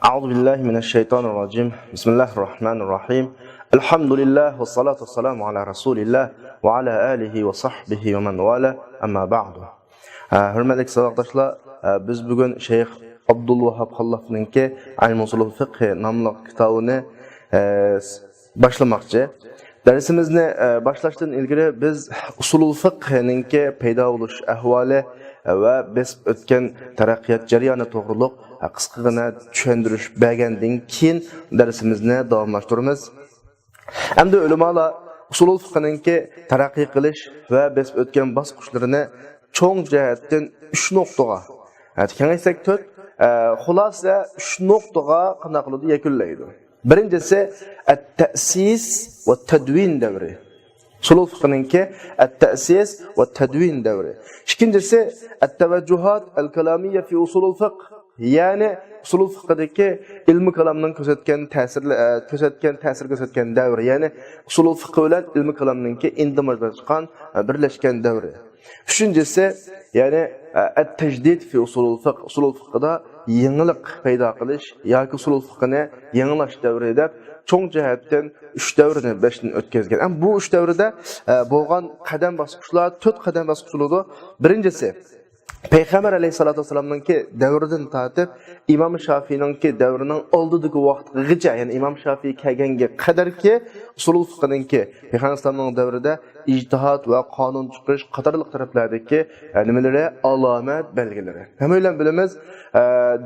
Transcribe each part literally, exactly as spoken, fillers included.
أعوذ بالله من الشيطان الرجيم. بسم الله الرحمن الرحيم. الحمد لله والصلاة والسلام على رسول الله وعلى آله وصحبه ومن والاه. أما بعد. ھە، ھۆرمەتلىك ساۋاقداشلار، ھە، بىز بۈگۈن شەيخ ئابدۇلۋاھاب خاللافنىڭكى ئىلمى ئۇسۇلۇل فىقھى ناملىق كىتابىنى، ھە، باشلىماقچى. دەرسىمىزنى، ئە، باشلاشتىن ئىلگىرى بىز ئۇسۇلۇل فىقھنىڭكى پەيدا بولۇش ئەھۋالى ۋە بېسىپ ئۆتكەن تەرەققىيات جەريانى توغرۇلۇق، ئە، قىسقىغىنە چۈشەندۈرۈش بەرگەندىن كېيىن دەرسىمىزنى داۋاملاشتۇرىمىز. ئەمدى ئۆلىمالار ئۇسۇلۇل فىقھنىڭكى تەرەققىي قىلىش ۋە بېسىپ ئۆتكەن باسقۇچلىرىنى چوڭ جەھەتتىن ئۈچ نۇقتىغا، ھە، كېڭەيتسەك تۆت، ئە، خۇلاسە ئۈچ نۇقتىغا قانداق قىلىدۇ، يەكۈنلەيدۇ. بىرىنچىسى، ئەت-تەسىس ۋە تەدۋىن دەۋرى. ئۇسۇلۇل فىقھنىڭكى ئەت-تەسىس ۋە تەدۋىن دەۋرى. ئىككىنچىسى، ئەت-تەۋەججۇھات ئەل-كالامىيە فى ئۇسۇلۇل فىقھ. يەنى ئۇسۇلۇل فىقھدىكى ئىلمى كالامنىڭ كۆرسەتكەن تەسىر، ئە، كۆرسەتكەن تەسىر كۆرسەتكەن دەۋر. يەنى ئۇسۇلۇل فىقھ بىلەن ئىلمى كالامنىڭكى ئىندىماجلاشقان، ئە، بىرلەشكەن دەۋرى. ئۈچىنچىسى، يەنى، ئە، ئەت-تەجدىد فى ئۇسۇلۇل فىقھ، ئۇسۇلۇل فىقھدا يېڭىلىق پەيدا قىلىش ياكى ئۇسۇلۇل فىقھنى يېڭىلاش دەۋرى دەپ چوڭ جەھەتتىن ئۈچ دەۋرنى بەشتىن ئۆتكۈزگەن. ئەمما بۇ ئۈچ دەۋردە، ئە، بولغان قەدەم باسقۇچلار تۆت قەدەم باسقۇچ بولىدۇ. بىرىنچىسى، پەيغەمبەر ئەلەيھىسسالاتۇ ۋەسسالامنىڭكى دەۋرىدىن تارتىپ ئىمام شافىينىڭكى دەۋرىنىڭ ئالدىدىكى ۋاقىتقىچە، يەنى ئىمام شافىي كەلگەنگە قەدەركى ئۇسۇلۇل فىقھنىڭكى پەيغەمبەر ئەلەيھىسسالامنىڭ دەۋرىدە ئىجتىھاد ۋە قانۇن چىقىرىش قاتارلىق تەرەپلەردىكى، ئە، نېمىلىرى، ئالامەت بەلگىلىرى. ھەممەيلەن بىلىمىز، ئە،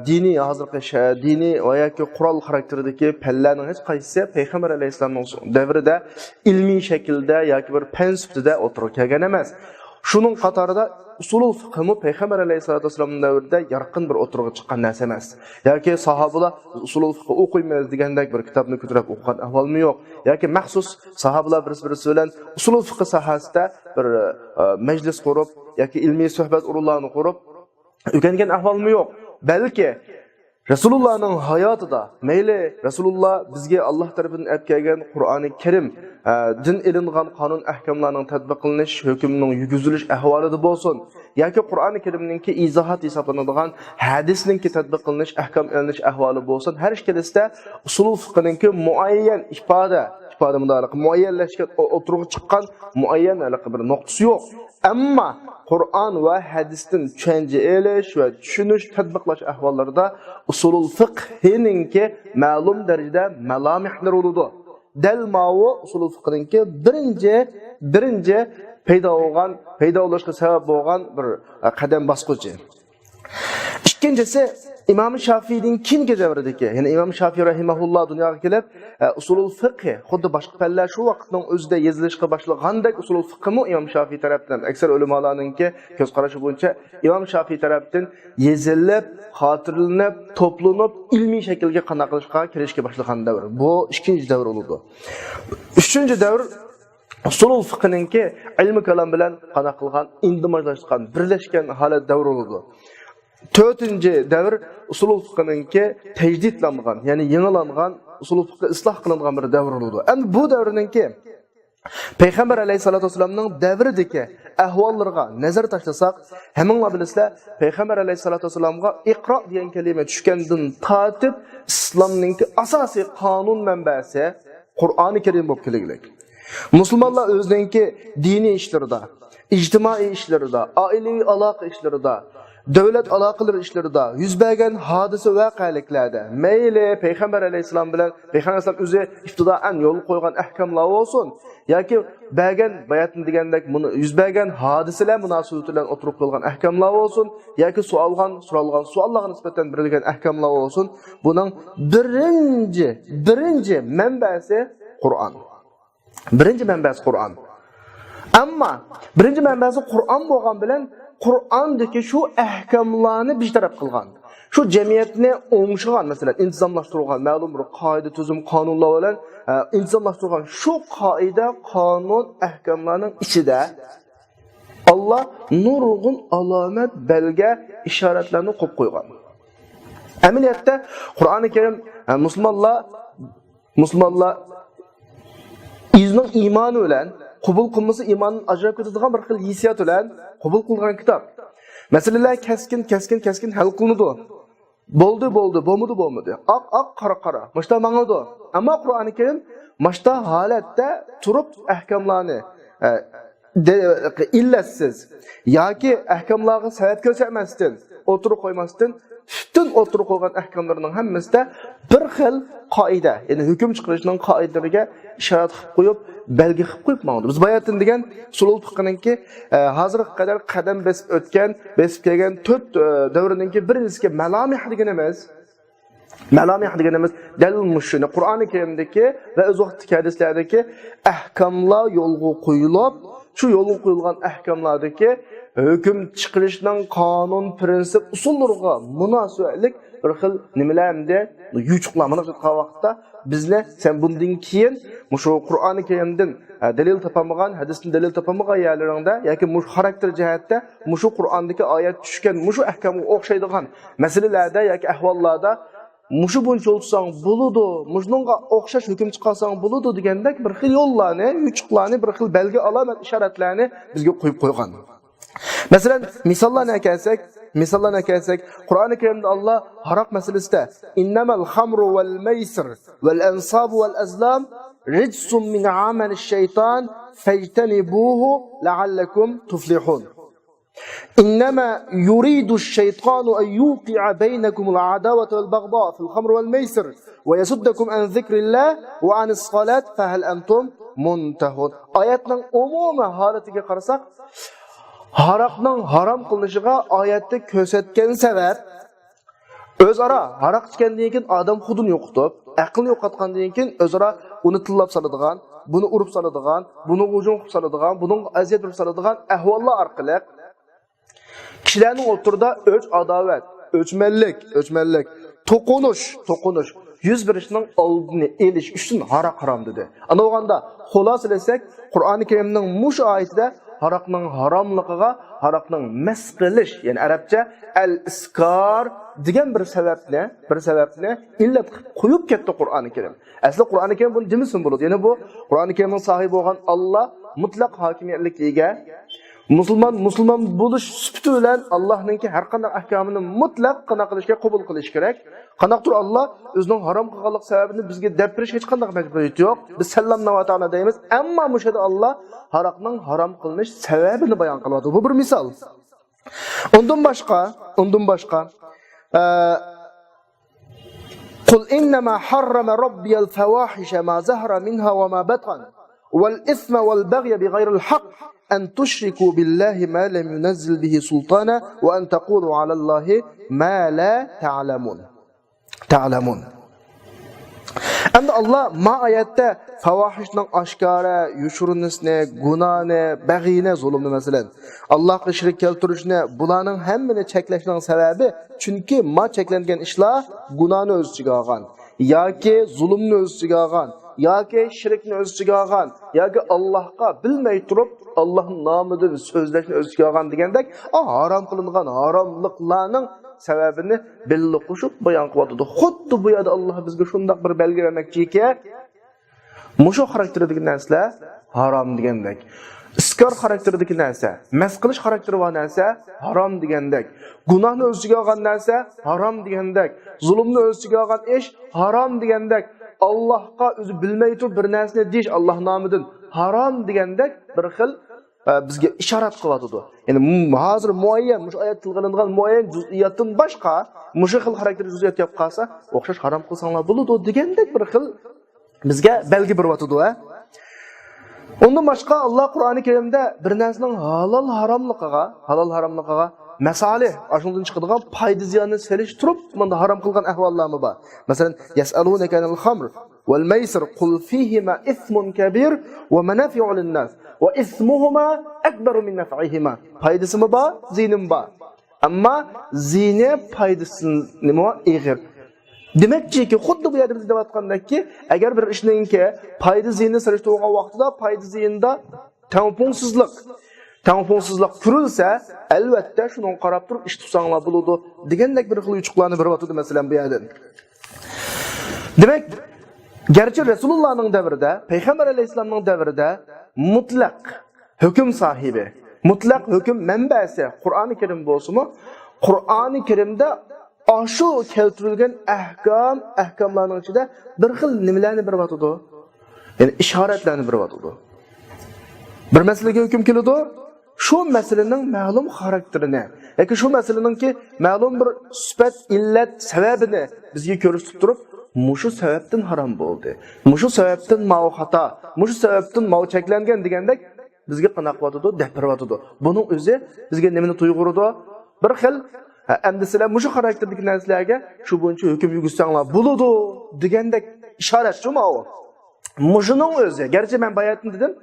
دىنىي، ھازىرقى شە-، دىنىي ۋە ياكى قورال خاراكتېرىدىكى پەنلەرنىڭ ھېچ قايسىسى پەيغەمبەر ئەلەيھىسسالامنىڭ دەۋرىدە ئىلمىي شەكىلدە ياكى بىر پەن سۈپىتىدە ئوتتۇرىغا كەلگەن ئەمەس. شۇنىڭ قاتارىدا ئۇسۇلۇل فىقھىمۇ پەيغەمبەر ئەلەيھىسسالاتۇ ۋەسسالامنىڭ دەۋرىدە يارقىن بىر ئوتتۇرىغا چىققان نەرسە ئەمەس. ياكى ساھابىلار ئۇسۇلۇل فىقھ ئوقۇيمىز دېگەندەك بىر كىتابنى كۆتۈرۈپ ئوقۇغان ئەھۋالمۇ يوق. ياكى مەخسۇس ساھابىلار بىرسى-بىرسى بىلەن ئۇسۇلۇل فىقھ ساھەسىدە بىر، ئە، مەجلىس قۇرۇپ ياكى ئىلمىي سۆھبەت ئورۇنلارنى قۇرۇپ ئۆگەنگەن ئەھۋالمۇ يوق. بەلكى رەسۇلۇللانىڭ ھاياتىدا، مەيلى رەسۇلۇللا بىزگە ئاللا تەرىپىدىن ئەپ كەلگەن قۇرئانى كەرىم، ئە، دىن ئېلىنغان قانۇن ئەھكاملارنىڭ تەتبىق قىلىنىش ھۆكمىنىڭ يۈرگۈزۈلۈش ئەھۋالىدا بولسۇن، ياكى قۇرئانى كەرىمنىڭكى ئىزاھات ھېسابلىنىدىغان ھەدىسنىڭكى تەتبىق قىلىنىش، ئەھكام ئېلىنىش ئەھۋالى بولسۇن، ھەر ئىككىلىسىدە ئۇسۇلۇل فىقھنىڭكى مۇئەييەن ئىپادە، ئىپادە مۇنداق مۇئەييەنلەشكەن، ئو-، ئوتتۇرىغا چىققان مۇئەييەن ھېلىقى بىر نۇقتىسى يوق. ئەمما قۇرئان ۋە ھەدىستىن چۈشەنچە ئېلىش ۋە چۈشىنىش، تەتبىقلاش ئەھۋاللىرىدا ئۇسۇلۇل فىقھىنىڭكى مەلۇم دەرىجىدە مالامىھلىرى بولىدۇ. دەل ماۋۇ ئۇسۇلۇل فىقھنىڭكى بىرىنچى، بىرىنچى پەيدا بولغان، پەيدا بولۇشقا سەۋەب بولغان بىر، ئە، قەدەم باسقۇچى. ئىككىنچىسى، ئىمام شافىيدىن كېيىنكى دەۋردىكى، يەنى ئىمام شافىي رەھىمەھۇللا دۇنياغا كېلىپ، ئە، ئۇسۇلۇل فىقھى، خۇددى باشقا پەنلەر شۇ ۋاقىتنىڭ ئۆزىدە يېزىلىشقا باشلىغاندەك ئۇسۇلۇل فىقھىمۇ ئىمام شافىي تەرەپتىن، ئەكسەر ئۆلىمالارنىڭكى كۆز قارىشى بويىچە ئىمام شافىي تەرەپتىن يېزىلىپ، خاتىرىلىنىپ، توپلىنىپ، ئىلمىي شەكىلگە قانداق قىلىشقا كىرىشكە باشلىغان دەۋر. بۇ ئىككىنچى دەۋر بولىدۇ. ئۈچىنچى دەۋر ئۇسۇلۇل فىقھنىڭكى ئىلمى كالام بىلەن قانداق قىلغان ئىندىماجلاشقان، بىرلەشكەن ھالەت دەۋر بولىدۇ. تۆتىنچى دەۋر ئۇسۇلۇل فىقھنىڭكى تەجدىدلانغان، يەنى يېڭىلانغان، ئۇسۇلۇل فىقھى ئىسلاھ قىلىنغان بىر دەۋر بولىدۇ. ئەمدى بۇ دەۋرنىڭكى پەيغەمبەر ئەلەيھىسسالاتۇ ۋەسسالامنىڭ دەۋرىدىكى ئەھۋاللىرىغا نەزەر تاشلىساق، ھەممىڭلار بىلىسىلەر، پەيغەمبەر ئەلەيھىسسالاتۇ ۋەسسالامغا ئىقرا دېگەن كەلىمە چۈشكەندىن تارتىپ ئىسلامنىڭكى ئاساسىي قانۇن مەنبەسى قۇرئانى كەرىم بولۇپ كەلگۈلۈك. مۇسۇلمانلار ئۆزىنىڭكى دىنىي ئىشلىرىدا، ئىجتىمائىي ئىشلىرىدا، ئائىلىۋى ئالاقە ئىشلىرىدا، دۆلەت ئالاقىلىرى ئىشلىرىدا يۈز بەرگەن ھادىسە ۋەقەلىكلەردە، مەيلى پەيغەمبەر ئەلەيھىسسالام بىلەن پەيغەمبەر ئەلەيھىسسالام ئۆزى ئىپتىدائەن يولغا قويغان ئەھكاملار بولسۇن، ياكى بەرگەن باياتىن دېگەندەك مۇنۇ يۈز بەرگەن ھادىسىلەر مۇناسىۋىتى بىلەن ئوتتۇرىغا قويۇلغان ئەھكاملار بولسۇن، ياكى سوئالغان، سورالغان سوئاللارغا نىسبەتەن بېرىلگەن ئەھكاملار بولسۇن، بۇنىڭ بىرىنچى، بىرىنچى مەنبەسى قۇرئان. بىرىنچى مەنبەسى قۇرئان. ئەمما بىرىنچى مەنبەسى قۇرئان بولغان بىلەن، قۇرئاندىكى شۇ ئەھكاملارنى بىر تەرەپ قىلغان، شۇ جەمئىيەتنى ئوڭشىغان، مەسىلەن، ئىنتىزاملاشتۇرغان مەلۇم بىر قائىدە، تۈزۈم، قانۇنلار بىلەن، ئە، ئىنتىزاملاشتۇرغان شۇ قائىدە، قانۇن، ئەھكاملارنىڭ ئىچىدە ئاللا نۇرغۇن ئالامەت، بەلگە، ئىشارەتلەرنى قويۇپ قويغان. ئەمەلىيەتتە قۇرئانى كەرىم، ئە، مۇسۇلمانلار مۇسۇلمانلار ئۆزىنىڭ ئىمانى بىلەن، قوبۇل قىلمىسا ئىماندىن ئاجراپ كېتىدىغان بىر خىل ھېسسىيات بىلەن قوبۇل قىلغان كىتاب. مەسىلىلەر كەسكىن، كەسكىن، كەسكىن ھەل قىلىنىدۇ. بولدى، بولدى، بولمىدى، بولمىدى. ئاق، ئاق، قارا، قارا. مۇشتا ماڭىدۇ. ئەمما قۇرئانى كەرىم مۇشتا ھالەتتە تۇرۇپ ئەھكاملارنى، ئە، دە-، ئىللەتسىز ياكى ئەھكاملارغا سەۋەب كۆرسەتمەستىن، ئوتتۇرىغا قويماستىن، پۈتۈن ئوتتۇرىغا قويغان ئەھكاملىرىنىڭ ھەممىسىدە بىر خىل قائىدە، يەنى ھۆكۈم چىقىرىشنىڭ قائىدىلىرىگە ئىشارەت قىلىپ قويۇپ، بەلگە قىلىپ قويۇپ ماڭىدۇ. بىز باياتىن دېگەن ئۇسۇل پىقىنىڭكى، ئە، ھازىرغا قەدەر قەدەم بېسىپ ئۆتكەن، بېسىپ كەلگەن تۆت، ئە، دەۋرنىڭكى بىرىنچىسىگە مەلامىھ دېگىنىمىز، مەلامىھ دېگىنىمىز دەل مۇشۇنى، قۇرئانى كەرىمدىكى ۋە ئۆز ۋاقتىدىكى ھەدىسلەردىكى ئەھكاملار يولغا قويۇلۇپ، شۇ يولغا قويۇلغان ئەھكاملاردىكى ھۆكۈم چىقىرىشنىڭ قانۇن، پىرىنسىپ، ئۇسۇللىرىغا مۇناسىۋەتلىك بىر خىل نېمىلەر ئەمدى يوچۇقلار. مانا شۇنداق ۋاقىتتا بىزنى سەن بۇندىن كېيىن مۇشۇ قۇرئانى كەرىمدىن، ئە، دەلىل تاپالمىغان، ھەدىستىن دەلىل تاپالمىغان يەرلىرىڭدە ياكى مۇشۇ خاراكتېر جەھەتتە مۇشۇ قۇرئاندىكى ئايەت چۈشكەن مۇشۇ ئەھكامغا ئوخشايدىغان مەسىلىلەردە ياكى ئەھۋاللاردا مۇشۇ بويىچە يول تۇتساڭ بولىدۇ، مۇشۇنىڭغا ئوخشاش ھۆكۈم چىقارساڭ بولىدۇ دېگەندەك بىر خىل يوللارنى، يوچۇقلارنى، بىر خىل بەلگە، ئالامەت، ئىشارەتلەرنى بىزگە قويۇپ قويغان. مەسىلەن، مىساللارنى ئەكەلسەك، مىساللارنى ئەكەلسەك، قۇرئانى كەرىمدە ئاللا ھاراق مەسىلىسىدە، «إنما الخمر والميسر والأنصاب والأزلام رجس من عمل الشيطان فاجتنبوه لعلكم تفلحون. إنما يريد الشيطان أن يوقع بينكم العداوة والبغضاء في الخمر والميسر ويصدكم عن ذكر الله وعن الصلاة فهل أنتم منتهون.» ئايەتنىڭ ئومۇمىي ھالىتىگە قارىساق، ھاراقنىڭ ھارام قىلىنىشىغا ئايەتتە كۆرسەتكەن سەۋەب، ئۆزئارا ھاراق ئىچكەندىن كېيىن ئادەم خۇدىنى يوقىتىپ، ئەقلىنى يوقاتقاندىن كېيىن ئۆزئارا ئۇنى تىللاپ سالىدىغان، بۇنى ئۇرۇپ سالىدىغان، بۇنى ھۇجۇم قىلىپ سالىدىغان، بۇنىڭغا ئەزىيەت بېرىپ سالىدىغان ئەھۋاللار ئارقىلىق كىشىلەرنىڭ ئوتتۇرىدا ئۆچ ئاداۋەت، ئۆچمەنلىك، ئۆچمەنلىك، توقۇنۇش، توقۇنۇش يۈز بېرىشنىڭ ئالدىنى ئېلىش ئۈچۈن ھاراق ھارام دېدى. ئانداق بولغاندا خۇلاسىلىسەك، قۇرئانى كەرىمنىڭ مۇشۇ ئايىتىدە ھاراقنىڭ ھاراملىقىغا، ھاراقنىڭ مەست قىلىش، يەنى ئەرەبچە ئەل ئىسكار دېگەن بىر سەۋەبنى، بىر سەۋەبنى ئىللەت قىلىپ قويۇپ كەتتى قۇرئانى كەرىم. ئەسلى قۇرئانى كەرىم بۇنى دېمىسىمۇ بولىدۇ. يەنى بۇ قۇرئانى كەرىمنىڭ ساھىبى بولغان ئاللا مۇتلەق ھاكىمىيەتلىككە ئىگە. مۇسۇلمان، مۇسۇلمان بولۇش سۈپىتى بىلەن ئاللانىڭكى ھەر قانداق ئەھكامىنى مۇتلەق قانداق قىلىشكە، قوبۇل قىلىش كېرەك. قانداقتۇر ئاللا ئۆزىنىڭ ھارام قىلغانلىق سەۋەبىنى بىزگە دەپ بېرىشكە ھېچقانداق مەجبۇرىيىتى يوق. بىز سەللەمنى ۋە ئاتائنا دەيمىز، ئەمما مۇشۇ يەردە ئاللا ھاراقنىڭ ھارام قىلىنىش سەۋەبىنى بايان قىلىۋاتىدۇ. بۇ بىر مىسال. ئۇندىن باشقا، ئۇندىن باشقا، ئە، قل إنما حرم ربي الفواحش ما ظهر منها وما بطن والإثم والبغي بغير الحق أن تشركوا بالله ما لم ينزل به سلطانا وأن تقولوا على الله ما لا تعلمون. تەلەمۇن. ئەمدى ئاللا ما ئايەتتە فاۋاھىشنىڭ ئاشكارا، يوشۇرۇنىسىنى، گۇناھنى، بەغىينى، زۇلۇمنى مەسىلەن، ئاللاغا شېرىك كەلتۈرۈشنى، بۇلارنىڭ ھەممىنى چەكلەشنىڭ سەۋەبى، چۈنكى ما چەكلەنگەن ئىشلار گۇناھنى ئۆز ئىچىگە ئالغان ياكى زۇلۇمنى ئۆز ئىچىگە ئالغان ياكى شېرىكنى ئۆز ئىچىگە ئالغان ياكى ئاللاغا بىلمەي تۇرۇپ ئاللا نامىدىن سۆزلەشنى ئۆز ئىچىگە ئالغان دېگەندەك، ئا، ھارام قىلىنغان ھاراملىقلارنىڭ سەۋەبىنى بىللە قوشۇپ بايان قىلىۋاتىدۇ. خۇددى بۇ يەردە ئاللا بىزگە شۇنداق بىر بەلگە بەرمەكچىكى، مۇشۇ خاراكتېردىكى نەرسىلەر ھارام دېگەندەك. ئىسكار خاراكتېردىكى نەرسە، مەست قىلىش خاراكتېرى بار نەرسە ھارام دېگەندەك. گۇناھنى ئۆز ئىچىگە ئالغان نەرسە ھارام دېگەندەك. زۇلۇمنى ئۆز ئىچىگە ئالغان ئىش ھارام دېگەندەك. ئاللاغا ئۆزى بىلمەي تۇرۇپ بىر نەرسىنى دېيىش ئاللا نامىدىن ھارام دېگەندەك بىر خىل ئە، بىزگە ئىشارەت قىلىۋاتىدۇ. يەنى م-، ھازىر مۇئەييەن، مۇشۇ ئايەتتە تىلغا ئېلىنغان مۇئەييەن جۇزئىياتتىن باشقا، مۇشۇ خىل خاراكتېر جۇزئىيات كەپ قالسا، ئوخشاش ھارام قىلساڭلار بولىدۇ دېگەندەك بىر خىل بىزگە بەلگە بېرىۋاتىدۇ، ھە. ئۇندىن باشقا، ئاللا قۇرئانى كەرىمدە بىر نەرسىنىڭ ھالال ھاراملىقىغا، ھالال ھاراملىقىغا مەسالىھ، ئاشۇنىڭدىن چىقىدىغان پايدا زىياننى سېلىشتۇرۇپ، مۇندا ھارام قىلغان ئەھۋاللارمۇ بار. مەسىلەن، يەسئەلۇنەكە ئەنىل خەمر ۋەل مەيسىر، قۇل فىھىما ئىسمۇن كەبىر ۋە مەنافىئۇ لىنناس ۋە ئىسمۇھۇما ئەكبەرۇ مىن نەفئىھىما. پايدىسىمۇ بار، زىيىنىمۇ بار. ئەمما زىيىنى پايدىسىدىنمۇ ئېغىر. دېمەكچىكى، خۇددى بۇ يەردە بىز دەۋاتقاندەككى، ئەگەر بىر ئىشنىڭكى پايدا زىيىنىنى سېلىشتۇرغان ۋاقتىدا پايدا زىيىندا تەڭپۇڭسىزلىق، تەڭپۇڭسىزلىق كۆرۈلسە، ئەلۋەتتە شۇنىڭغا قاراپ تۇرۇپ ئىش تۇتساڭلار بولىدۇ دېگەندەك بىر خىل يوچۇقلارنى بېرىۋاتىدۇ، مەسىلەن، بۇ يەردىن. دېمەك، گەرچە رەسۇلۇللانىڭ دەۋرىدە، پەيغەمبەر ئەلەيھىسسالامنىڭ دەۋرىدە مۇتلەق ھۆكۈم ساھىبى، مۇتلەق ھۆكۈم مەنبەسى قۇرئانى كەرىم بولسىمۇ، قۇرئانى كەرىمدە ئاشۇ كەلتۈرۈلگەن ئەھكام، ئەھكاملارنىڭ ئىچىدە بىر خىل نېمىلەرنى بېرىۋاتىدۇ؟ يەنى ئىشارەتلەرنى بېرىۋاتىدۇ. بىر مەسىلىگە ھۆكۈم كېلىدۇ. شۇ مەسىلىنىڭ مەلۇم خاراكتېرىنى ياكى شۇ مەسىلىنىڭكى مەلۇم بىر سۈپەت، ئىللەت، سەۋەبىنى بىزگە كۆرسىتىپ تۇرۇپ، مۇشۇ سەۋەبتىن ھارام بولدى، مۇشۇ سەۋەبتىن ماۋۇ خاتا، مۇشۇ سەۋەبتىن ماۋۇ چەكلەنگەن دېگەندەك بىزگە قانداق قىلىۋاتىدۇ؟ دەپ بېرىۋاتىدۇ. بۇنىڭ ئۆزى بىزگە نېمىنى تۇيغۇرىدۇ؟ بىر خىل، ھە، ئەمدى سىلەر مۇشۇ خاراكتېردىكى نەرسىلەرگە شۇ بويىچە ھۆكۈم يۈرگۈزسەڭلار بولىدۇ دېگەندەك ئىشارەتچۇ ماۋۇ. مۇشۇنىڭ ئۆزى، گەرچە مەن باياتىن دېدىم،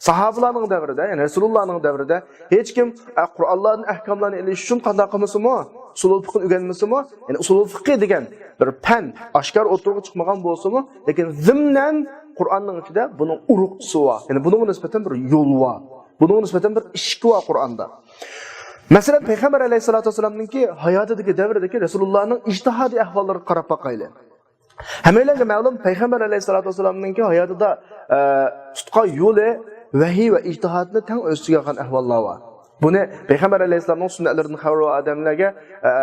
ساھابىلارنىڭ دەۋرىدە، يەنى رەسۇلۇللانىڭ دەۋرىدە ھېچكىم، ئە، قۇرئانلاردىن ئەھكاملارنى ئېلىش ئۈچۈن قانداق قىلمىسىمۇ، ئۇسۇلۇل فىقھنى ئۆگەنمىسىمۇ، يەنى ئۇسۇلۇل فىقھى دېگەن بىر پەن ئاشكارا ئوتتۇرىغا چىقمىغان بولسىمۇ، لېكىن زىمنەن قۇرئاننىڭ ئىچىدە بۇنىڭ ئۇرۇقچىسى بار، يەنى بۇنىڭغا نىسبەتەن بىر يول بار، بۇنىڭغا نىسبەتەن بىر ئىشىك بار قۇرئاندا. مەسىلەن، پەيغەمبەر ئەلەيھىسسالاتۇ ۋەسسالامنىڭكى ھاياتىدىكى دەۋردىكى رەسۇلۇللانىڭ ئىجتىھادىي ئەھۋاللىرىغا قاراپ باقايلى. ھەممەيلەنگە مەلۇم، پەيغەمبەر ئەلەيھىسسالاتۇ ۋەسسالامنىڭكى ھاياتىدا، ئە، تۇتقان يولى ۋەھىي ۋە ئىجتىھادنى تەڭ ئۆز ئىچىگە ئالغان ئەھۋاللار بار. بۇنى پەيغەمبەر ئەلەيھىسسالامنىڭ سۈننەتلىرىدىن خەۋەر بار ئادەملەرگە، ئە،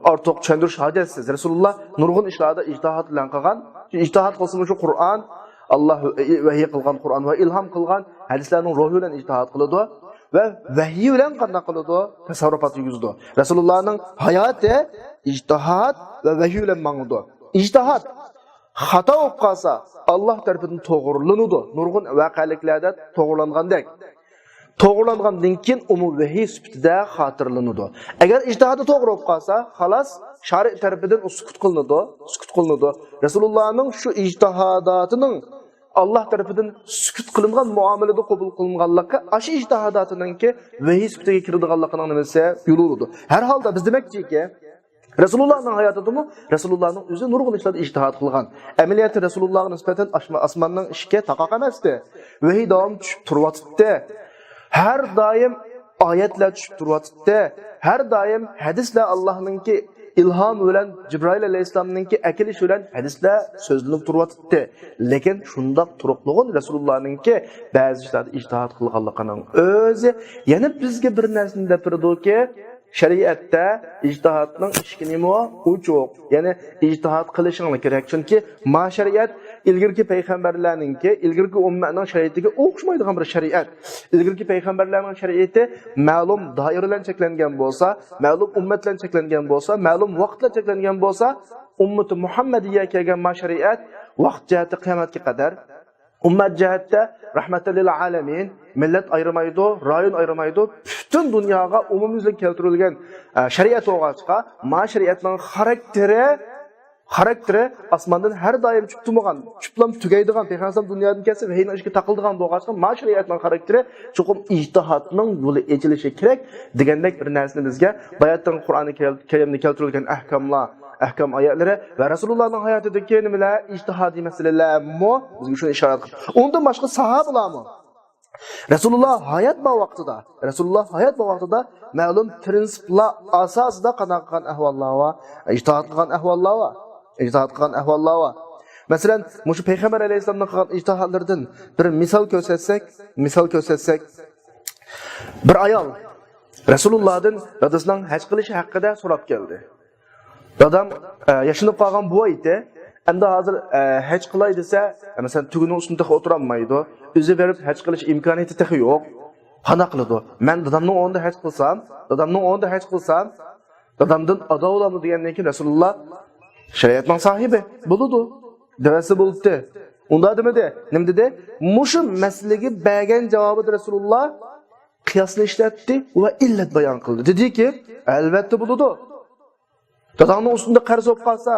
ئارتۇق چۈشەندۈرۈش ھاجەتسىز. رەسۇلۇللا نۇرغۇن ئىشلاردا ئىجتىھاد بىلەن قىلغان. ئىجتىھاد قىلسىمۇ شۇ قۇرئان، ئاللا ۋەھىي قىلغان قۇرئان ۋە ئىلھام قىلغان ھەدىسلەرنىڭ روھى بىلەن ئىجتىھاد قىلىدۇ ۋە ۋەھىي بىلەن قانداق قىلىدۇ؟ تەسەررۇپات يۈرگۈزىدۇ. رەسۇلۇللانىڭ ھاياتى ئىجتىھاد ۋە ۋەھىي بىلەن ماڭىدۇ. ئىجتىھاد خاتا بولۇپ قالسا، ئاللا تەرىپىدىن توغرىلىنىدۇ. نۇرغۇن ۋەقەلىكلەردە توغرىلانغاندەك. توغرىلانغاندىن كېيىن ئۇمۇ ۋەھىي سۈپىتىدە خاتىرىلىنىدۇ. ئەگەر ئىجتىھادى توغرا بولۇپ قالسا، خالاس، شارىئەت تەرىپىدىن ئۇ سۈكۈت قىلىنىدۇ، سۈكۈت قىلىنىدۇ. رەسۇلۇللانىڭ شۇ ئىجتىھاداتىنىڭ ئاللا تەرىپىدىن سۈكۈت قىلىنغان مۇئامىلىدە قوبۇل قىلىنغانلىقى، ئاشۇ ئىجتىھاداتىنىڭكى ۋەھىي سۈپىتىگە كىرىدىغانلىقىنىڭ نېمىسى يول بولىدۇ. ھەر ھالدا بىز دېمەكچىكى، رەسۇلۇللانىڭ ھاياتىدىمۇ رەسۇلۇللانىڭ ئۆزى نۇرغۇن ئىشلاردا ئىجتىھاد قىلغان. ئەمەلىيەتتە رەسۇلۇللاغا نىسبەتەن ئاشما-، ئاسماننىڭ ئىشىكى تاقاق ئەمەستى. ۋەھىي داۋاملىق چۈشۈپ تۇرۇۋاتىتتى. ھەر دائىم ئايەتلەر چۈشۈپ تۇرۇۋاتىتتى. ھەر دائىم ھەدىسلەر، ئاللانىڭكى ئىلھامى بىلەن، جىبرائىل ئەلەيھىسسالامنىڭكى ئەكېلىشى بىلەن ھەدىسلەر سۆزلىنىپ تۇرۇۋاتىتتى. لېكىن شۇنداق تۇرۇقلۇغۇن رەسۇلۇللانىڭكى بەزى ئىشلاردا ئىجتىھاد قىلغانلىقىنىڭ ئۆزى يەنە بىزگە بىر نەرسىنى دەپ بېرىدۇكى، شەرىئەتتە ئىجتىھادنىڭ ئىشىكى نېمە؟ ئوچۇق. يەنى ئىجتىھاد قىلىشىڭلار كېرەك. چۈنكى ما شەرىئەت ئىلگىرىكى پەيغەمبەرلەرنىڭكى، ئىلگىرىكى ئۈممەتنىڭ شەرىئىتىگە ئوخشىمايدىغان بىر شەرىئەت. ئىلگىرىكى پەيغەمبەرلەرنىڭ شەرىئىتى مەلۇم دائىرە بىلەن چەكلەنگەن بولسا، مەلۇم ئۈممەت بىلەن چەكلەنگەن بولسا، مەلۇم ۋاقىت بىلەن چەكلەنگەن بولسا، ئۈممىتى مۇھەممەدىيە كەلگەن ما شەرىئەت ۋاقىت جەھەتتە قىيامەتكە قەدەر، ئۈممەت جەھەتتە رەھمەتەن لىل ئالەمىن، مىللەت ئايرىمايدۇ، رايون ئايرىمايدۇ، پۈتۈن دۇنياغا ئومۇميۈزلۈك كەلتۈرۈلگەن، ئە، شەرىئەت بولغاچقا، ما شەرىئەتنىڭ خاراكتېرى، خاراكتېرى ئاسماندىن ھەر دائىم چۈشۈپ تۇرمىغان، چۈشۈپلا تۈگەيدىغان، پەيغەمبەر دۇنيادىن كەتسە ۋەھىينىڭ ئىشىكى تاقىلىدىغان بولغاچقا، ما شەرىئەتنىڭ خاراكتېرى چوقۇم ئىجتىھادنىڭ يولى ئېچىلىشى كېرەك دېگەندەك بىر نەرسىنى بىزگە باياتىن قۇرئانى كەل-، كەرىمدە كەلتۈرۈلگەن ئەھكاملار، ئەھكام ئايەتلىرى ۋە رەسۇلۇللانىڭ ھاياتىدىكى نېمىلەر، ئىجتىھادىي مەسىلىلەرمۇ بىزگە شۇنى ئىشارەت قىلىدۇ. ئۇندىن باشقا ساھابىلارمۇ رەسۇلۇللا ھايات بار ۋاقتىدا، رەسۇلۇللا ھايات بار ۋاقتىدا مەلۇم پىرىنسىپلار ئاساسىدا قانداق قىلغان ئەھۋاللار بار، ئىجتىھاد قىلغان ئەھۋاللار بار، ئىجتىھاد قىلغان ئەھۋاللار بار. مەسىلەن، مۇشۇ پەيغەمبەر ئەلەيھىسسالامنىڭ قىلغان ئىجتىھادلىرىدىن بىر مىسال كۆرسەتسەك، مىسال كۆرسەتسەك، بىر ئايال رەسۇلۇللادىن دادىسىنىڭ ھەج قىلىشى ھەققىدە سوراپ كەلدى. دادام، ئە، ياشىنىپ قالغان بوۋايتى. ئەمدى ھازىر، ئە، ھەج قىلاي دېسە، مەسىلەن، تۈگىنىڭ ئۈستىدە تېخى ئولتۇرالمايدۇ. ئۆزى بېرىپ ھەج قىلىش ئىمكانىيىتى تېخى يوق. قانداق قىلىدۇ؟ مەن دادامنىڭ ئورنىدا ھەج قىلسام، دادامنىڭ ئورنىدا ھەج قىلسام، دادامدىن ئادا بولامدۇ دېگەندىن كېيىن رەسۇلۇللا، شەرىئەتنىڭ ساھىبى، بولىدۇ دېۋەتسە بولۇپتۇ. ئۇنداق دېمىدى. نېمە دېدى؟ مۇشۇ مەسىلىگە بەرگەن جاۋابىدا رەسۇلۇللا قىياسنى ئىشلەتتى ۋە ئىللەت بايان قىلدى. دېدىكى، ئەلۋەتتە بولىدۇ. داداڭنىڭ ئۈستىدە قەرز بولۇپ قالسا،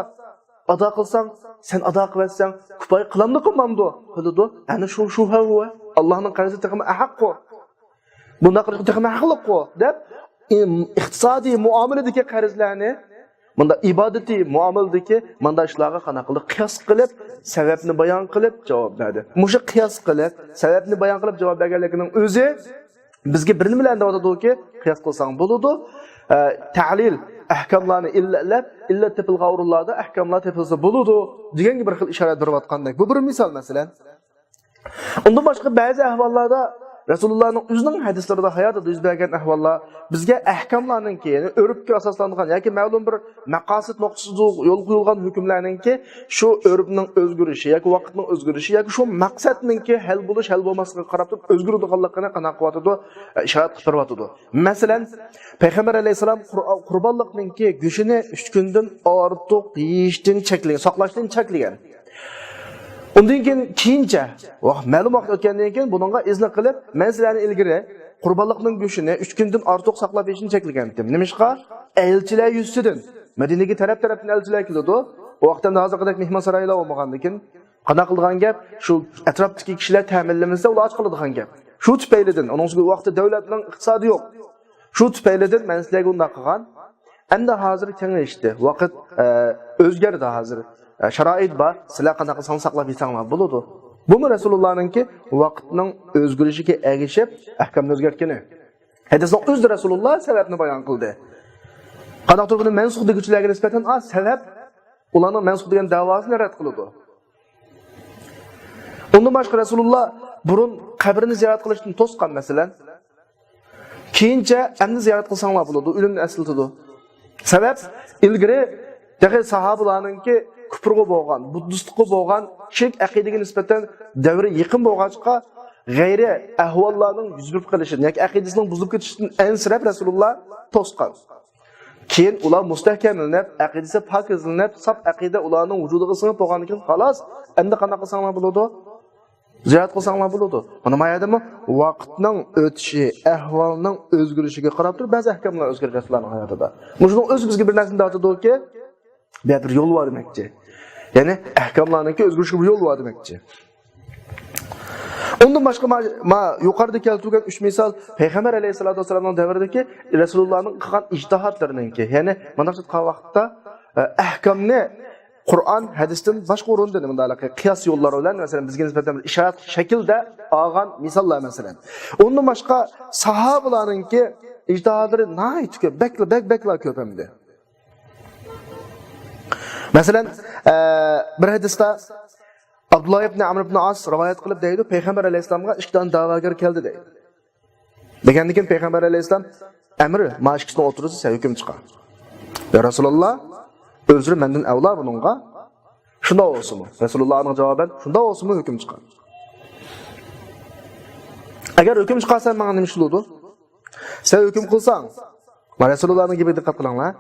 ئادا قىلساڭ، سەن ئادا قىلىۋەتسەڭ، كۇپايە قىلامدۇ قىلمامدۇ؟ قىلىدۇ. ئەنە شۇ شۇبھە ھۇۋە. ئاللانىڭ قەرزى تېخىمۇ ئەھەققۇ. بۇنداق قىلىش تېخىمۇ ھەقلىققۇ، دەپ، ئىم، ئىقتىسادىي مۇئامىلىدىكى قەرزلەرنى، مۇنداق ئىبادىتىي مۇئامىلىدىكى مۇنداق ئىشلارغا قانداق قىلدى؟ قىياس قىلىپ، سەۋەبنى بايان قىلىپ جاۋاب بەردى. مۇشۇ قىياس قىلىپ، سەۋەبنى بايان قىلىپ جاۋاب بەرگەنلىكىنىڭ ئۆزى بىزگە بىر نېمىلەرنى دەۋاتىدۇكى، قىياس قىلساڭ بولىدۇ. ئە، تەلىل، ئەھكاملارنى ئىللەتلەپ، ئىللەت تېپىلغان ئورۇنلاردا ئەھكاملار تېپىلسا بولىدۇ دېگەنگە بىر خىل ئىشارەت بېرىۋاتقاندەك. بۇ بىر مىسال، مەسىلەن. ئۇندىن باشقا بەزى ئەھۋاللاردا رەسۇلۇللانىڭ ئۆزىنىڭ ھەدىسلىرىدە، ھاياتىدا يۈز بەرگەن ئەھۋاللار بىزگە ئەھكاملارنىڭكى، يەنى ئۆرپكە ئاساسلانغان ياكى مەلۇم بىر مەقاسىت نۇقتىسىدا يولغا قويۇلغان ھۆكۈملەرنىڭكى شۇ ئۆرپنىڭ ئۆزگىرىشى ياكى ۋاقىتنىڭ ئۆزگىرىشى ياكى شۇ مەقسەتنىڭكى ھەل بولۇش، ھەل بولماسلىقىغا قاراپ تۇرۇپ ئۆزگىرىدىغانلىقىنى قانداق قىلىۋاتىدۇ؟ ئىشارەت قىلىپ بېرىۋاتىدۇ. مەسىلەن، پەيغەمبەر ئەلەيھىسسالام قۇر-، قۇربانلىقنىڭكى گۆشىنى ئۈچ كۈندىن ئارتۇق يېيىشتىن چەكلىگەن، ساقلاشتىن چەكلىگەن. ئۇندىن كېيىن، كېيىنچە، ۋاق-، مەلۇم ۋاقىت ئۆتكەندىن كېيىن بۇنىڭغا ئىزنا قىلىپ، مەن سىلەرنى ئىلگىرى قۇربانلىقنىڭ گۆشىنى ئۈچ كۈندىن ئارتۇق ساقلاپ يېيىشنى چەكلىگەنتىم. نېمىشقا؟ ئەلچىلەر يۈزىسىدىن، مەدىنىگە تەرەپ-تەرەپتىن ئەلچىلەر كېلىدۇ. ئۇ ۋاقىتتا ھازىرقىدەك مېھمانسارايلار بولمىغاندىكىن، قانداق قىلىدىغان گەپ؟ شۇ ئەتراپتىقى كىشىلەر تەمىنلىمىسە، ئۇلار ئاچ قالىدىغان گەپ. شۇ تۈپەيلىدىن، ئۇنىڭ ئۈستىگە ئۇ ۋاقىتتا دۆلەتنىڭ ئىقتىسادى يوق. شۇ تۈپەيلىدىن مەن سىلەرگە ئۇنداق قىلغان. ئەمدى ھازىر كېڭىيىشتى. ۋاقىت، ئە، ئۆزگەردى ھازىر. ئە، شارائىت بار. سىلەر قانداق قىلساڭلار ساقلاپ يېسەڭلار بولىدۇ. بۇمۇ رەسۇلۇللانىڭكى ۋاقىتنىڭ ئۆزگىرىشىگە ئەگىشىپ ئەھكامنى ئۆزگەرتكىنى. ھەدىسنىڭ ئۆزىدە رەسۇلۇللا سەۋەبنى بايان قىلدى. قانداقتۇر بۇنى مەنسۇخ دېگۈچىلەرگە نىسبەتەن، ئا، سەۋەب ئۇلارنىڭ مەنسۇخ دېگەن دەۋاسىنى رەت قىلىدۇ. ئۇندىن باشقا رەسۇلۇللا بۇرۇن قەبرىنى زىيارەت قىلىشتىن توسقان، مەسىلەن. كېيىنچە ئەمدى زىيارەت قىلساڭلار بولىدۇ، ئۆلۈمنى ئەسلىتىدۇ. سەۋەب، ئىلگىرى تېخى ساھابىلارنىڭكى كۇپرغا بولغان، بۇددىستقا بولغان شىرك ئەقىدىگە نىسبەتەن دەۋرى يېقىن بولغاچقا، غەيرىي ئەھۋاللارنىڭ يۈز بېرىپ قېلىشىدىن ياكى ئەقىدىسىنىڭ بۇزۇلۇپ كېتىشىدىن ئەنسىرەپ رەسۇلۇللا توسقان. كېيىن ئۇلار مۇستەھكەملىنىپ، ئەقىدىسى پاكىزلىنىپ، ساپ ئەقىدە ئۇلارنىڭ ۋۇجۇدىغا سىڭىپ بولغاندىن كېيىن، خالاس، ئەمدى قانداق قىلساڭلار بولىدۇ؟ زىيارەت قىلساڭلار بولىدۇ. مانا ما يەردىمۇ ۋاقىتنىڭ ئۆتۈشى، ئەھۋالنىڭ ئۆزگىرىشىگە قاراپ تۇرۇپ بەزى ئەھكاملار ئۆزگەرگەن رەسۇلۇللانىڭ ھاياتىدا. مۇشۇنىڭ ئۆزى بىزگە بىر نەرسىنى دەۋاتىدۇكى، بۇ يەردە بىر يول بار دېمەكچى. يەنى ئەھكاملارنىڭكى ئۆزگىرىشىگە بىر يول بار دېمەكچى. ئۇندىن باشقا ما، ما يۇقىرىدا كەلتۈرگەن ئۈچ مىسال پەيغەمبەر ئەلەيھىسسالاتۇ ۋەسسالامنىڭ دەۋرىدىكى رەسۇلۇللانىڭ قىلغان ئىجتىھاتلىرىنىڭكى، يەنى مانا شۇ قىلغان ۋاقىتتا، ئە، ئەھكامنى قۇرئان، ھەدىستىن باشقا ئورۇندا نېمە قىياس يوللار بىلەن، مەسىلەن، بىزگە نىسبەتەن بىر ئىشارەت شەكىلدە ئالغان مىساللار، مەسىلەن. ئۇندىن باشقا ساھابىلارنىڭكى ئىجتىھاتلىرى ناھايىتى كۆپ، بەكلا، بەك، بەكلا كۆپ ئەمدى. مەسىلەن، ئە، بىر ھەدىستە ئابدۇللا ئىبن ئەمر ئىبن ئاس رىۋايەت قىلىپ دەيدۇ، پەيغەمبەر ئەلەيھىسسالامغا ئىككى دانە دەۋاگەر كەلدى دەيدۇ. دېگەندىن كېيىن پەيغەمبەر ئەلەيھىسسالام، ئەمر، ما ئىككىسىنىڭ ئوتتۇرىسىدا سەن ھۆكۈم چىقار. يا رەسۇلاللا، ئۆزلىرى مەندىن ئەۋلا بۇنىڭغا. شۇنداق بولسىمۇ، رەسۇلۇللا ئانىڭغا جاۋابەن، شۇنداق بولسىمۇ ھۆكۈم چىقار. ئەگەر ھۆكۈم چىقارسا ماڭا نېمە ئىش بولىدۇ؟ سەن ھۆكۈم قىلساڭ، ما رەسۇلۇللانىڭ گېپىگە دىققەت قىلىڭلار.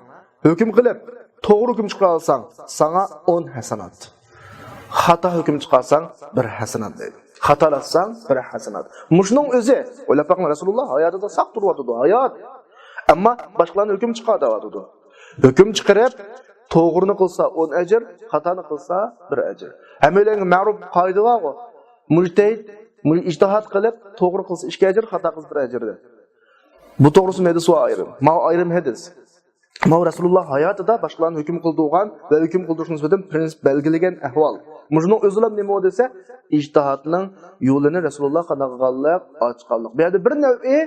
ھۆكۈم قىلىپ، توغرا ھۆكۈم چىقىرالساڭ، ساڭا ئون ھەسەنات. خاتا ھۆكۈم چىقارساڭ، بىر ھەسەنات دەيدۇ. خاتالاتساڭ، بىر ھەسەنات. مۇشۇنىڭ ئۆزى، ئويلاپ بېقىڭ، رەسۇلۇللا ھاياتىدا ساق تۇرۇۋاتىدۇ، ھايات. ئەمما باشقىلارنى ھۆكۈم چىقار دەۋاتىدۇ. ھۆكۈم چىقىرىپ، توغرىنى قىلسا ئون ئەجىر، خاتانى قىلسا بىر ئەجىر. ھەممەيلەنگە مەرۇپ قائىدە بارغۇ. مۇجتەھىد، مۇ-، ئىجتىھاد قىلىپ، توغرا قىلسا ئىككى ئەجىر، خاتا قىلسا بىر ئەجىر دەپ. بۇ توغرىسىدا ھەدىس بار ئايرىم. ماۋۇ ئايرىم ھەدىس. ماۋۇ رەسۇلۇللا ھاياتىدا باشقىلارنى ھۆكۈم قىلدۇرغان ۋە ھۆكۈم قىلدۇرۇشقا نىسبەتەن پرىنسىپ بەلگىلىگەن ئەھۋال. مۇشۇنىڭ ئۆزىلا نېمە دېسە، ئىجتىھادنىڭ يولىنى رەسۇلۇللا قانداق قىلغانلىق، ئاچقانلىق. بۇ يەردە بىر نەۋئى،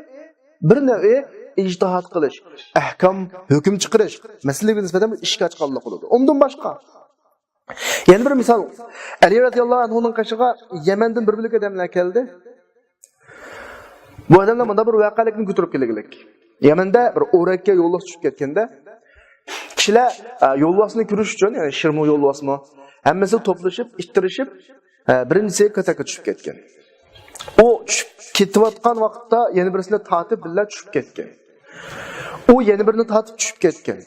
بىر نەۋئى ئىجتىھاد قىلىش، ئەھكام، ھۆكۈم چىقىرىش مەسىلىگە نىسبەتەن بىر ئىشىك ئاچقانلىق بولىدۇ. ئۇندىن باشقا، يەنە بىر مىسال، ئەلى رەزىياللاھۇ ئەنھۇنىڭ قېشىغا يەمەندىن بىر بۆلەك ئادەملەر كەلدى. بۇ ئادەملەر مۇنداق بىر ۋەقەلىكنى كۆتۈرۈپ كەلگۈلۈك. يەمەندە بىر ئورەككە يولۋاس چۈشۈپ كەتكەندە، كىشىلەر، ئە، يولۋاسنى كۆرۈش ئۈچۈن، يەنى شىرمۇ يولۋاسمۇ، ھەممىسى توپلىشىپ، ئىتتىرىشىپ، ئە، بىرىنچىسى كاتاكقا چۈشۈپ كەتكەن. ئۇ چۈشۈپ كېتىۋاتقان ۋاقىتتا يەنە بىرسىنى تارتىپ بىللە چۈشۈپ كەتكەن. ئۇ يەنە بىرىنى تارتىپ چۈشۈپ كەتكەن.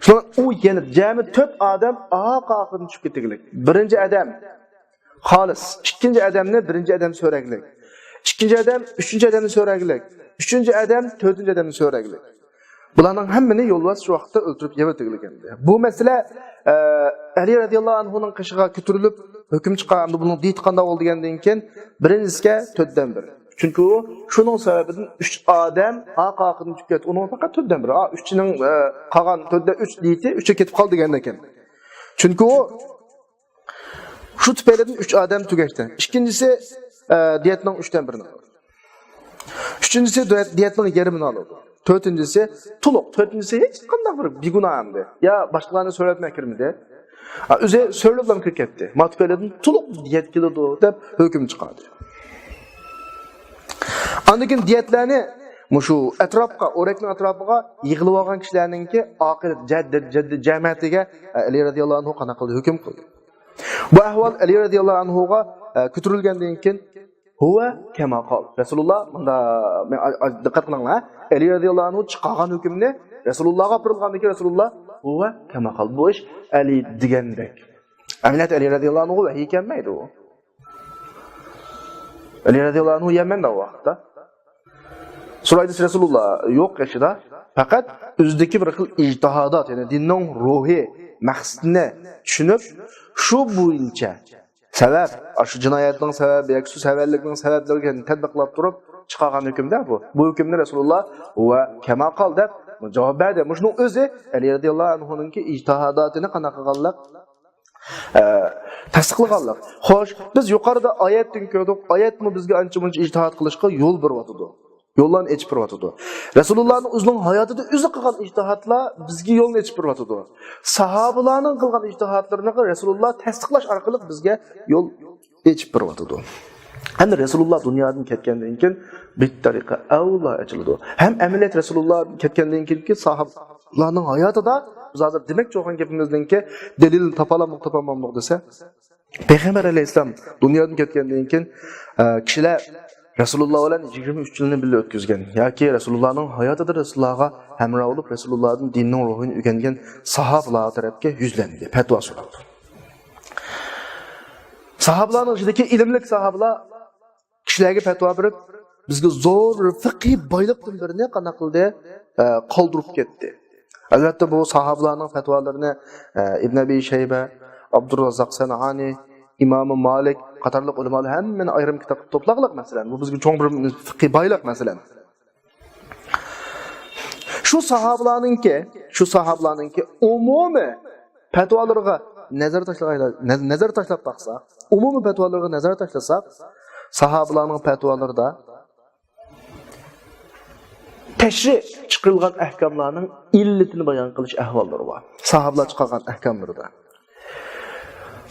شۇڭا ئۇ يەنە جەمئىي تۆت ئادەم ئارقا-ئارقىدىن چۈشۈپ كېتىگلىك. بىرىنچى ئادەم خالىس، ئىككىنچى ئادەمنى بىرىنچى ئادەم سۆرەگلىك. ئىككىنچى ئادەم ئۈچىنچى ئادەمنى سۆرەگلىك. ئۈچىنچى ئادەم تۆتىنچى ئادەمنى سۆرەگلىك. بۇلارنىڭ ھەممىنى يولۋاس شۇ ۋاقىتتا ئۆلتۈرۈپ يەۋېتىگلىك ئەمدى. بۇ مەسىلە، ئە، ئەلى رەزىياللاھۇ ئەنھۇنىڭ قېشىغا كۆتۈرۈلۈپ ھۆكۈم چىققان، ئەمدى بۇنىڭ دېيىتى قانداق بولدى دېگەندىن كېيىن، بىرىنچىسىگە تۆتتىن بىر. چۈنكى ئۇ شۇنىڭ سەۋەبىدىن ئۈچ ئادەم ئارقا-ئارقىدىن چۈشۈپ كەتتى. ئۇنىڭ پەقەت تۆتتىن بىرى. ئا، ئۈچىنىڭ، ئە، قالغان تۆتتە ئۈچ دېيىتى ئۈچكە كېتىپ قالدى دېگەندەككەن. چۈنكى ئۇ شۇ تۈپەيلىدىن ئۈچ ئادەم تۈگەشتى. ئىككىنچىسى، ئە، دىيەتنىڭ ئۈچتىن بىرىنى ئالىدۇ. ئۈچىنچىسى دىيەت-، دىيەتنىڭ يېرىمىنى ئالىدۇ. تۆتىنچىسى تولۇق. تۆتىنچىسى ھېچقانداق بىر بىگۇناھ ئەمدى. يا باشقىلارنى سۆرەپمۇ كىرمىدى. ئا، ئۆزى سۆرىلىپلا كىرىپ كەتتى. ما تۈپەيلىدىن تولۇق دىيەت كېلىدۇ دەپ ھۆكۈم چىقاردى. ئاندىن كېيىن دېيەتلەرنى مۇشۇ ئەتراپقا، ئورەكنىڭ ئەتراپىغا يىغىلىۋالغان كىشىلەرنىڭكى ئاقىۋەت جەد-، جەد-، جەمەتىگە، ئە، ئەلى رەزىياللاھۇ ئەنھۇ قانداق قىلدى؟ ھۆكۈم قىلدى. بۇ ئەھۋال ئەلى رەزىياللاھۇ ئەنھۇغا، ئە، كۆتۈرۈلگەندىن كېيىن، ھۇۋە كەما قال. رەسۇلۇللا مۇندا، مەن، ئا-، ئا-، دىققەت قىلىڭلار. ئەلى رەزىياللاھۇ ئەنھۇ چىقارغان ھۆكۈمنى، رەسۇلۇللاغا ئاپىرىلغاندىن كېيىن رەسۇلۇللا، ھۇۋە كەما قال. بۇ ئىش ئەلى دېگەندەك. ئەمەلىيەتتە ئەلى رەزىياللاھۇ ئەنھۇغا ۋەھىي كەلمەيدۇ. ئەلى رەزىياللاھۇ ئەنھۇ يەمەندە ئۇ ۋاقىتتا. سورايدۇ رەسۇلۇللا يوق يېشىدا. پەقەت ئۆزىدىكى بىر خىل ئىجتىھادات، يەنى دىننىڭ روھى، مەقسىتىنى چۈشىنىپ، شۇ بويىچە سەۋەب، ئاشۇ جىنايەتنىڭ سەۋەبى ياكى شۇ سەۋەنلىكنىڭ سەۋەبلىرىنى تەتبىقلاپ تۇرۇپ چىقارغان ھۆكۈمدە بۇ. بۇ ھۆكۈمنى رەسۇلۇللا ۋە كەما قال دەپ جاۋاب بەردى. مۇشۇنىڭ ئۆزى ئەلى رەزىياللاھۇ ئەنھۇنىڭكى ئىجتىھاداتىنى قانداق قىلغانلىق؟ ئە، تەستىقلىغانلىق. خوش، بىز يۇقىرىدا ئايەتتىن كۆردۇق. ئايەتمۇ بىزگە ئانچە-مۇنچە ئىجتىھاد قىلىشقا يول بېرىۋاتىدۇ. يوللارنى ئېچىپ بېرىۋاتىدۇ. رەسۇلۇللانىڭ ئۆزىنىڭ ھاياتىدا ئۆزى قىلغان ئىجتىھادلار بىزگە يولنى ئېچىپ بېرىۋاتىدۇ. ساھابىلارنىڭ قىلغان ئىجتىھادلىرىنى رەسۇلۇللا تەستىقلاش ئارقىلىق بىزگە يول ئېچىپ بېرىۋاتىدۇ. ھەم رەسۇلۇللا دۇنيادىن كەتكەندىن كېيىن بىتتەرىقە ئەۋلا ئېچىلىدۇ. ھەم ئەمەلىيەت رەسۇلۇللا كەتكەندىن كېيىنكى ساھابىلارنىڭ ھاياتىدا بىز ھازىر دېمەكچى بولغان گېپىمىزنىڭكى دەلىل تاپالامدۇق، تاپالمامدۇق دېسە، پەيغەمبەر ئەلەيھىسسالام دۇنيادىن كەتكەندىن كېيىن، ئە، كىشىلەر رەسۇلۇللا بىلەن يىگىرمە ئۈچ يىلنى بىللە ئۆتكۈزگەن ياكى رەسۇلۇللانىڭ ھاياتىدا رەسۇلۇللاغا ھەمراھ بولۇپ، رەسۇلۇللادىن دىننىڭ روھىنى ئۆگەنگەن ساھابىلار تەرەپكە يۈزلەندى، پەتىۋا سوراپ. ساھابىلارنىڭ ئىچىدىكى ئىلىملىك ساھابىلار كىشىلەرگە پەتىۋا بېرىپ، بىزگە زور بىر فىقھىي بايلىقتىن بىرنى قانداق قىلدى؟ ئە، قالدۇرۇپ كەتتى. ئەلۋەتتە، بۇ ساھابىلارنىڭ پەتىۋالىرىنى، ئە، ئىبن ئەبى شەيبە، ئابدۇرراززاق سەنئانى، ئىمامى مالىك قاتارلىق ئۆلىمالار ھەممىنى ئايرىم كىتابقا توپلاغلىق، مەسىلەن. بۇ بىزگە چوڭ بىر فىقھىي بايلىق، مەسىلەن. شۇ ساھابىلارنىڭكى، شۇ ساھابىلارنىڭكى ئومۇمىي پەتىۋالىرىغا نەزەر تاشلىغايلا-، نە-، نەزەر تاشلاپ باقساق، ئومۇمىي پەتىۋالىرىغا نەزەر تاشلىساق، ساھابىلارنىڭ پەتىۋالىرىدا تەشرىھ چىقىرىلغان ئەھكاملارنىڭ ئىللىتىنى بايان قىلىش ئەھۋاللىرى بار. ساھابىلار چىقارغان ئەھكاملىرىدا.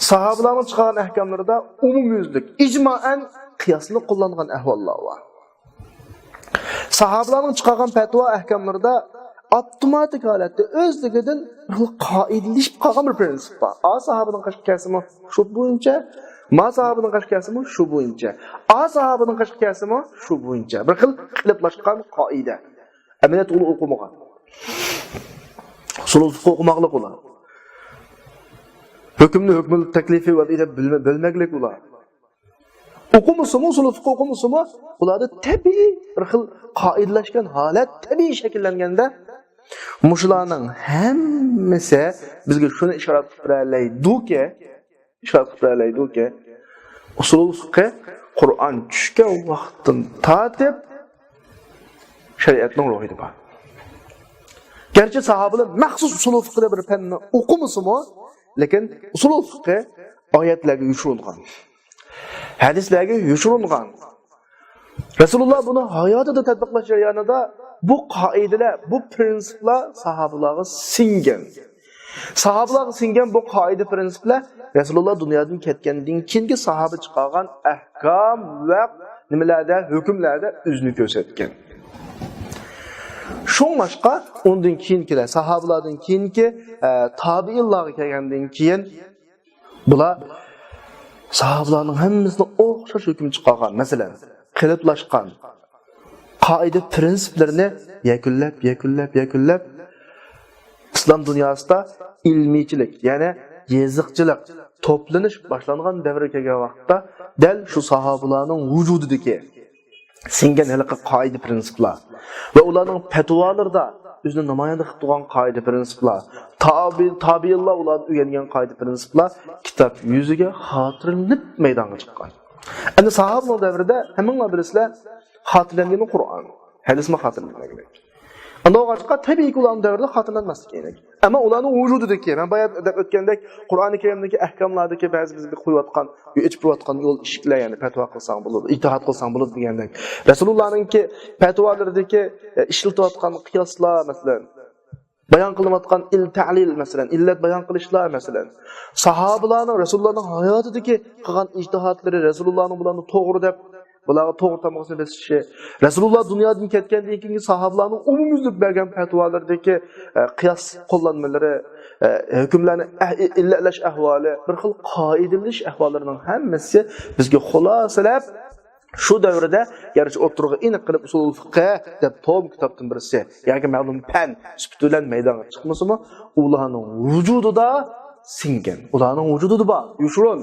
ساھابىلارنىڭ چىقارغان ئەھكاملىرىدا ئومۇميۈزلۈك، ئىجمائەن قىياسنى قوللانغان ئەھۋاللار بار. ساھابىلارنىڭ چىقارغان پەتىۋا ئەھكاملىرىدا ئاپتوماتىك ھالەتتە ئۆزلۈكىدىن بىر خىل قائىدىلىشىپ قالغان بىر پرىنسىپ بار. ئا ساھابىنىڭ قېشىغا كەلسىمۇ شۇ بويىچە، ما ساھابىنىڭ قېشىغا كەلسىمۇ شۇ بويىچە، ئا ساھابىنىڭ قېشىغا كەلسىمۇ شۇ بويىچە. بىر خىل قېلىپلاشقان قائىدە. ئەمەلىيەتتە ئۇلار ئوقۇمىغان. ئۇسۇلۇل فىقھى ئوقۇماقلىق ئۇلار. ھۆكۈمنى ھۆكمۇل تەكلىفى ۋەزئى دەپ بۆلمە-، بۆلمەكلىك ئۇلار. ئوقۇمىسىمۇ، ئۇسۇلۇل فىقھى ئوقۇمىسىمۇ، ئۇلاردا تەبىئىي بىر خىل قائىدىلەشكەن ھالەت تەبىئىي شەكىللەنگەندە، مۇشۇلارنىڭ ھەممىسى بىزگە شۇنى ئىشارەت قىلىپ بېرەلەيدۇكى، ئىشارەت قىلىپ بېرەلەيدۇكى، ئۇسۇلۇل فىقھى قۇرئان چۈشكەن ۋاقىتتىن تارتىپ شەرىئەتنىڭ روھىدا بار. گەرچە ساھابىلار مەخسۇس ئۇسۇلۇل فىقھىدا بىر پەننى ئوقۇمىسىمۇ، لېكىن ئۇسۇلۇل فىقھى ئايەتلەرگە يوشۇرۇنغان، ھەدىسلەرگە يوشۇرۇنغان. رەسۇلۇللا بۇنى ھاياتىدا تەتبىقلاش جەريانىدا بۇ قائىدىلەر، بۇ پرىنسىپلار ساھابىلارغا سىڭگەن. ساھابىلارغا سىڭگەن بۇ قائىدە پرىنسىپلار رەسۇلۇللا دۇنيادىن كەتكەندىن كېيىنكى ساھابە چىقارغان ئەھكام ۋە نېمىلەردە، ھۆكۈملەردە ئۆزىنى كۆرسەتكەن. شۇڭلاشقا ئۇندىن كېيىنكىلەر، ساھابىلاردىن كېيىنكى، ئە، تابىئىنلارغا كەلگەندىن كېيىن، بۇلار ساھابىلارنىڭ ھەممىسىنى ئوخشاش ھۆكۈم چىقارغان، مەسىلەن، قېلىپلاشقان، قائىدە پرىنسىپلىرىنى يەكۈنلەپ، يەكۈنلەپ، يەكۈنلەپ، ئىسلام دۇنياسىدا ئىلمىيچىلىك، يەنى يېزىقچىلىق، توپلىنىش باشلانغان دەۋرگە كەلگەن ۋاقىتتا، دەل شۇ ساھابىلارنىڭ ۋۇجۇدىدىكى سىڭگەن ھېلىقى قائىدە پرىنسىپلار ۋە ئۇلارنىڭ پەتىۋالىرىدا ئۆزىنى نامايەندە قىلىپ تۇرغان قائىدە پرىنسىپلار، تابى-، تابىئىنلار ئۇلاردىن ئۆگەنگەن قائىدە پرىنسىپلار كىتاب يۈزىگە خاتىرىلىنىپ مەيدانغا چىققان. ئەمدى ساھابىنىڭ دەۋرىدە ھەممىڭلار بىلىسىلەر، خاتىرىلەنگىنى قۇرئان، ھەدىسمۇ خاتىرىلەنمەكلىك. ئۇنداق بولغاچقا، تەبىئىيكى ئۇلارنىڭ دەۋرىدە خاتىرىلەنمەسلىكى كېرەك. ئەمما ئۇلارنىڭ ۋۇجۇدىدىكى، مەن بايا دەپ ئۆتكەندەك، قۇرئانى كەرىمدىكى ئەھكاملاردىكى بەزى بىزگە قويۇۋاتقان، ئېچىپ تۇرۇۋاتقان يول ئىشىكلەر، يەنى پەتىۋا قىلساڭ بولىدۇ، ئىجتىھاد قىلساڭ بولىدۇ دېگەندەك. رەسۇلۇللانىڭكى پەتىۋالىرىدىكى، ئە، ئىشلىتىۋاتقان قىياسلار، مەسىلەن، بايان قىلىنىۋاتقان ئىل-، تەلىل، مەسىلەن، ئىللەت بايان قىلىشلار، مەسىلەن، ساھابىلارنىڭ، رەسۇلۇللانىڭ ھاياتىدىكى قىلغان ئىجتىھادلىرى، رەسۇلۇللانىڭ بۇلارنى توغرا دەپ بۇلارغا توغرا تامغىسىنى بېسىشى، رەسۇلۇللا دۇنيادىن كەتكەندىن كېيىنكى ساھابىلارنىڭ ئومۇميۈزلۈك بەرگەن پەتىۋالىرىدىكى، ئە، قىياس قوللانمىلىرى، ئە، ھۆكۈملەرنى ئە-، ئى-، ئىللەتلەش ئەھۋالى، بىر خىل قائىدىلىنىش ئەھۋاللىرىنىڭ ھەممىسى بىزگە خۇلاسىلەپ، شۇ دەۋردە گەرچە ئوتتۇرىغا ئېنىق قىلىپ ئۇسۇلۇل فىقھى دەپ تولىمۇ كىتابتىن بىرسى ياكى مەلۇم پەن سۈپىتى بىلەن مەيدانغا چىقمىسىمۇ، ئۇلارنىڭ ۋۇجۇدىدا سىڭگەن، ئۇلارنىڭ ۋۇجۇدىدا بار، يوشۇرۇن.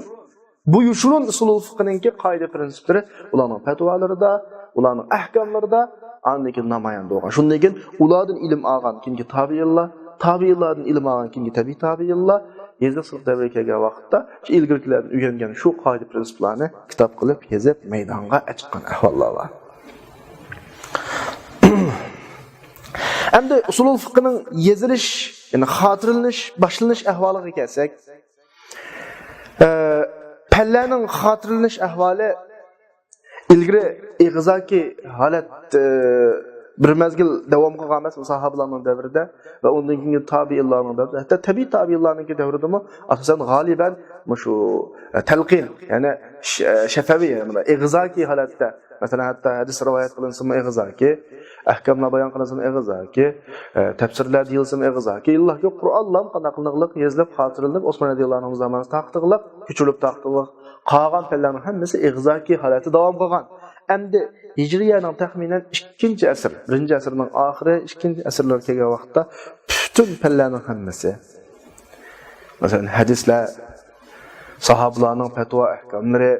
بۇ يوشۇرۇن ئۇسۇلۇل فىقھنىڭكى قائىدە پرىنسىپلىرى ئۇلارنىڭ پەتىۋالىرىدا، ئۇلارنىڭ ئەھكاملىرىدا ئاندىن كېيىن نامايان بولغان. شۇندىن كېيىن ئۇلاردىن ئىلىم ئالغان كېيىنكى تابىئىنلار، تابىئىنلاردىن ئىلىم ئالغان كېيىنكى تەبىئىي تابىئىنلار، يېزا سىرت دەۋرىگە كەلگەن ۋاقىتتا شۇ ئىلگىرىكىلەردىن ئۆگەنگەن شۇ قائىدە پرىنسىپلارنى كىتاب قىلىپ يېزىپ مەيدانغا چىققان ئەھۋاللار بار. ئەمدى ئۇسۇلۇل فىقھنىڭ يېزىلىش، يەنى خاتىرىلىنىش، باشلىنىش ئەھۋالىغا كەلسەك، ئە، پەنلەرنىڭ خاتىرىلىنىش ئەھۋالى ئىلگىرى ئېغىزاكى ھالەت، ئە، بىر مەزگىل داۋام قىلغان ئەمەس، ساھابىلارنىڭ دەۋرىدە ۋە ئۇندىن كېيىنكى تابىئىنلارنىڭ دەۋرىدە، ھەتتا تەبىئىي تابىئىنلارنىڭكى دەۋرىدىمۇ ئاساسەن غالىبەن مۇشۇ، ئە، تەلقىن، يەنى ش-، ئە، شەفەۋى، يەنى ئېغىزاكى ھالەتتە، مەسىلەن، ھەتتا ھەدىس رىۋايەت قىلىنسىمۇ ئېغىزاكى، ئەھكاملار بايان قىلىنسىمۇ ئېغىزاكى، ئە، تەپسىرلەر دېيىلسىمۇ ئېغىزاكى، ئىللاكى قۇرئانلام قانداق قىلىنغلىق يېزىلىپ خاتىرىلىنىپ، ئوسمان رەزىياللاھۇ ئەنھۇ زامانىسى تارقىتىلغلىق، كۆچۈرۈلۈپ تارقىتىلغلىق، قالغان پەنلەرنىڭ ھەممىسى ئېغىزاكى ھالەتتە داۋام قىلغان. ئەمدى ھىجرىيەنىڭ تەخمىنەن ئىككىنچى ئەسىر، بىرىنچى ئەسىرنىڭ ئاخىرى، ئىككىنچى ئەسىرلەرگە كەلگەن ۋاقىتتا پۈتۈن پەنلەرنىڭ ھەممىسى، مەسىلەن، ھەدىسلەر، ساھابىلارنىڭ پەتىۋا ئەھكاملىرى،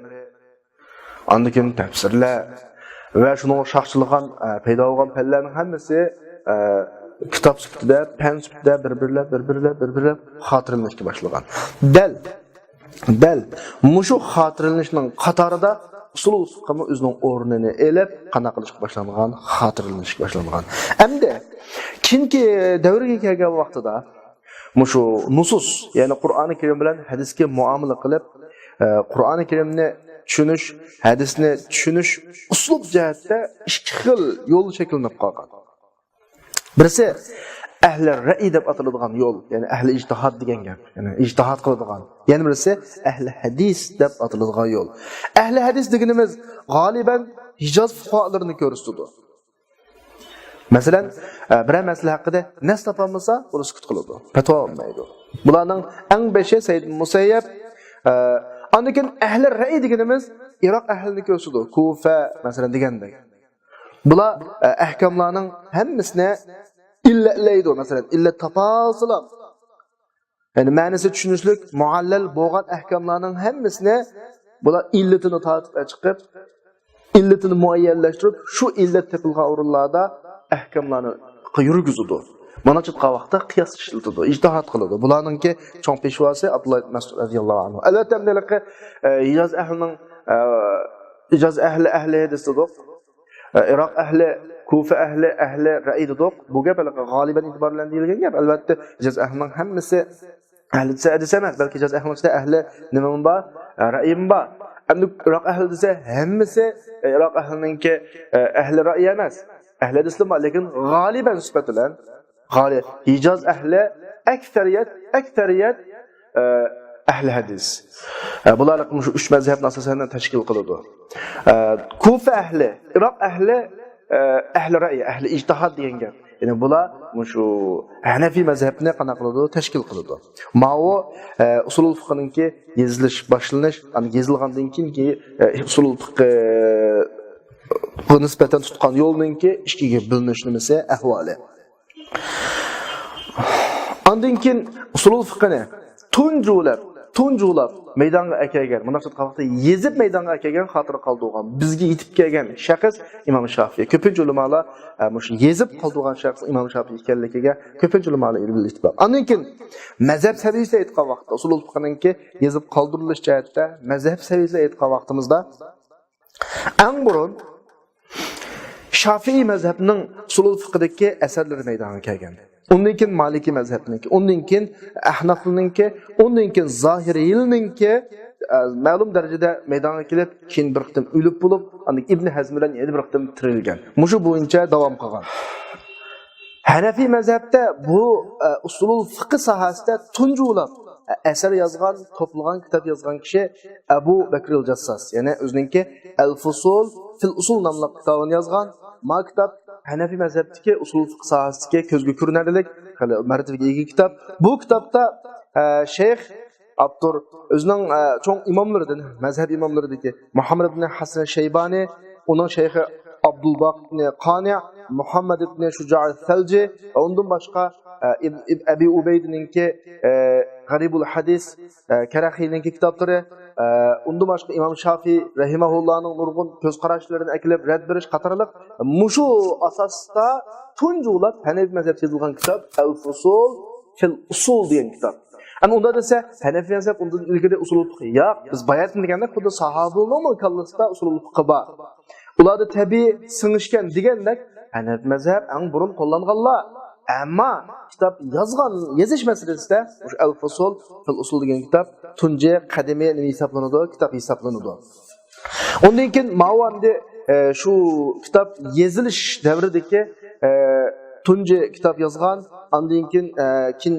ئاندىن كېيىن تەپسىرلەر ۋە شۇنىڭغا شاخچىلىغان، ئە، پەيدا بولغان پەنلەرنىڭ ھەممىسى، ئە، كىتاب سۈپىتىدە، پەن سۈپىتىدە بىر-بىرلەپ، بىر-بىرلەپ، بىر-بىرلەپ خاتىرىلىنىشكە باشلىغان. دەل، دەل مۇشۇ خاتىرىلىنىشنىڭ قاتارىدا ئۇسۇلۇل فىقھمۇ ئۆزىنىڭ ئورنىنى ئېلىپ، قانداق قىلىشقا باشلانغان؟ خاتىرىلىنىشكە باشلانغان. ئەمدى كېيىنكى دەۋرگە كەلگەن ۋاقتىدا مۇشۇ نۇسۇس، يەنى قۇرئانى كەرىم بىلەن ھەدىسكە مۇئامىلە قىلىپ، ئە، قۇرئانى كەرىمنى چۈشىنىش، ھەدىسنى چۈشىنىش ئۇسلۇب جەھەتتە ئىككى خىل يول شەكىللىنىپ قالغان. بىرسى ئەھلى رەئي دەپ ئاتىلىدىغان يول، يەنى ئەھلى ئىجتىھاد دېگەن گەپ، يەنى ئىجتىھاد قىلىدىغان. يەنە بىرسى ئەھلى ھەدىس دەپ ئاتىلىدىغان يول. ئەھلى ھەدىس دېگىنىمىز غالىبەن ھىجاز فۇقاھالىرىنى كۆرسىتىدۇ. مەسىلەن، ئە، بىرەر مەسىلە ھەققىدە نەس تاپالمىسا، ئۇلار سۈكۈت قىلىدۇ. پەتىۋا بەرمەيدۇ. بۇلارنىڭ ئەڭ بېشى سەيىد مۇسەييەب، ئە، ئاندىن كېيىن ئەھلى رەئي دېگىنىمىز ئىراق ئەھلىنى كۆرسىتىدۇ. كۇفە، مەسىلەن، دېگەندەك. بۇلار، ئە، ئەھكاملارنىڭ ھەممىسىنى ئىللەتلەيدۇ. مەسىلەن، ئىللەت تاپالسىلا، يەنى مەنىسى چۈشىنىشلىك، مۇئەللەل بولغان ئەھكاملارنىڭ ھەممىسىنى بۇلار ئىللىتىنى تارتىپ چىقىپ، ئىللىتىنى مۇئەييەنلەشتۈرۈپ، شۇ ئىللەت تېپىلغان ئورۇنلاردا ئەھكاملارنى يۈرگۈزىدۇ. مانا چىققان ۋاقىتتا قىياس ئىشلىتىدۇ، ئىجتىھاد قىلىدۇ. بۇلارنىڭكى چوڭ پېشۋاسى ئابدۇللا ئىبن مەسئۇد رەزىياللاھۇ ئەنھۇ. ئەلۋەتتە، ئەمدى ھېلىقى، ئە، ھىجاز ئەھلىنىڭ، ئە، ھىجاز ئەھلى، ئەھلى ھەدىس دېدۇق. ئە، ئىراق ئەھلى، كۇفە ئەھلى، ئەھلى رەئي دېدۇق. بۇ گەپ ھېلىقى غالىبەن ئېتىبار بىلەن دېيىلگەن گەپ. ئەلۋەتتە، ھىجاز ئەھلىنىڭ ھەممىسى ئەھلى دېسە ھەدىس ئەمەس، بەلكى ھىجاز ئەھلىنىڭ ئىچىدە ئەھلى نېمىمۇ بار؟ ئە، رەئيمۇ بار. ئەمدى ئىراق ئەھلى دېسە ھەممىسى، ئە، ئىراق ئەھلىنىڭكى، ئە، ئەھلى رەئي ئەمەس. ئەھلى ھەدىسلىرى بار، لېكىن غالىبەن سۈپەت بىلەن غالىب ھىجاز ئەھلى ئەكسەرىيەت، ئەكسەرىيەت، ئە، ئەھلى ھەدىس. ئە، بۇلار مۇشۇ ئۈچ مەزھەپنى ئاساسەن تەشكىل قىلىدۇ. ئە، كۇفە ئەھلى، ئىراق ئەھلى، ئە، ئەھلى رەئي، ئەھلى ئىجتىھاد دېگەن گەپ. يەنى بۇلار مۇشۇ ھەنەفىي مەزھەپنى قانداق قىلىدۇ؟ تەشكىل قىلىدۇ. ماۋۇ، ئە، ئۇسۇلۇل فىقھنىڭكى يېزىلىش، باشلىنىش، ئاندىن يېزىلغاندىن كېيىنكى، ئە، ئۇسۇلۇل فىقھقا نىسبەتەن تۇتقان يولنىڭكى ئىككىگە بۆلۈنۈش نېمىسى، ئەھۋالى. ئاندىن كېيىن ئۇسۇلۇل فىقھنى تۇنجۇلاپ، تۇنجۇلاپ مەيدانغا ئەكەلگەن، مۇنداق تۇتقان ۋاقىتتا يېزىپ مەيدانغا ئەكەلگەن، خاتىرە قالدۇرغان، بىزگە يېتىپ كەلگەن شەخس ئىمام شافىئى. كۆپىنچە ئۆلىمالار، ئە، مۇشۇ يېزىپ قالدۇرغان شەخس ئىمام شافىئى ئىكەنلىكىگە كۆپىنچە ئۆلىمالار ئېتىبار. ئاندىن كېيىن مەزھەپ سەۋىيىسىدە ئېيتقان ۋاقىتتا، ئۇسۇلۇل فىقھنىڭكى يېزىپ قالدۇرۇلۇش جەھەتتە مەزھەپ سەۋىيىسىدە ئېيتقان ۋاقتىمىزدا، ئەڭ بۇرۇن شافىئىي مەزھەپنىڭ ئۇسۇلۇل فىقھىدىكى ئەسەرلىرى مەيدانغا كەلگەن. ئۇندىن كېيىن مالىكىي مەزھەپنىڭكى، ئۇندىن كېيىن ئەھنافنىڭكى، ئۇندىن كېيىن زاھىرىيلىنىڭكى، ئە، مەلۇم دەرىجىدە مەيدانغا كېلىپ، كېيىن بىر قېتىم ئۆلۈپ بولۇپ، ئاندىن كېيىن ئىبن ھەزم بىلەن يەنە بىر قېتىم تىرىلگەن. مۇشۇ بويىچە داۋام قىلغان. ھەنەفىي مەزھەپتە بۇ، ئە، ئۇسۇلۇل فىقھى ساھەسىدە تۇنجۇلاپ، ئە، ئەسەر يازغان، توپلىغان، كىتاب يازغان كىشى ئەبۇ بەكرىل جاسساس، يەنى ئۆزىنىڭكى ئەل فۇسۇل فىل ئۇسۇل ناملىق كىتابىنى يازغان. ما كىتاب ھەنەفىي مەزھەپتىكى ئۇسۇل فىقھ ساھەسىدىكى كۆزگە كۆرۈنەرلىك خېلى مەرتىۋىگە ئىگە كىتاب. بۇ كىتابتا، ئە، شەيخ ئاپتور ئۆزىنىڭ، ئە، چوڭ ئىماملىرىدىن، مەزھەپ ئىماملىرىدىكى مۇھەممەد ئىبن ھەسەن شەيبانى، ئۇنىڭ شەيخى ئابدۇلباقى ئىبن قانىئ، مۇھەممەد ئىبن شۇجائى سەلجى ۋە ئۇندىن باشقا، ئە، ئىب-، ئىب-، ئەبى ئۇبەيدىنىڭكى، ئە، غەرىبۇل ھەدىس، ئە، كەرەخىنىڭكى كىتابلىرى، ئە، ئۇندىن باشقا ئىمام شافىي رەھىمەھۇللانىڭ نۇرغۇن كۆز قاراشلىرىنى ئەكېلىپ رەت بېرىش قاتارلىق مۇشۇ ئاساستا تۇنجى بولۇپ ھەنەفىي مەزھەپتە يېزىلغان كىتاب ئەل فۇسۇل فىل ئۇسۇل دېگەن كىتاب. ئەمما ئۇنداق دېسە، ھەنەفىي مەزھەپ ئۇندىن ئىلگىرى ئۇسۇلۇل فىقھ يوق. بىز باياتىن دېگەندەك، خۇددى ساھابىلارنىڭمۇ كاللىسىدا ئۇسۇلۇل فىقھ بار. ئۇلاردا تەبىئىي سىڭىشكەن دېگەندەك، ھەنەفىي مەزھەپ ئەڭ بۇرۇن قوللانغانلار. ئەمما كىتاب يازغان، يېزىش مەسىلىسىدە مۇشۇ ئەل فۇسۇل فىل ئۇسۇل دېگەن كىتاب تۇنجى قەدىمىي نېمە ھېسابلىنىدۇ؟ كىتاب ھېسابلىنىدۇ. ئۇندىن كېيىن ماۋۇ ئەمدى، ئە، شۇ كىتاب يېزىلىش دەۋرىدىكى، ئە، تۇنجى كىتاب يازغان، ئاندىن كېيىن، ئە، كېيىن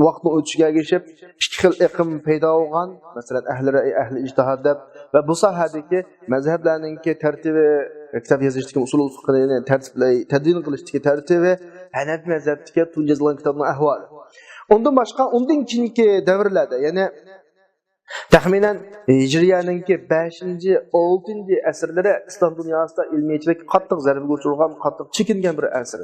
ۋاقىتنىڭ ئۆتۈشىگە ئەگىشىپ ئىككى خىل ئېقىم پەيدا بولغان، مەسىلەن، ئەھلى رەئي، ئەھلى ئىجتىھاد دەپ ۋە بۇ ساھەدىكى مەزھەپلەرنىڭكى تەرتىبى، كىتاب يېزىشتىكى ئۇسۇلۇل فىقھىنى تەرتىپلەي-، تەدۋىن قىلىشتىكى تەرتىبى، ھەنەفىي مەزھەپتىكى تۇنجى يېزىلغان كىتابنىڭ ئەھۋالى. ئۇندىن باشقا، ئۇندىن كېيىنكى دەۋرلەردە، يەنى تەخمىنەن ھىجرىيەنىڭكى بەشىنچى، ئالتىنچى ئەسىرلىرى ئىسلام دۇنياسىدا ئىلمىيچىلىك قاتتىق زەربىگە ئۇچرىغان، قاتتىق چېكىنگەن بىر ئەسىر.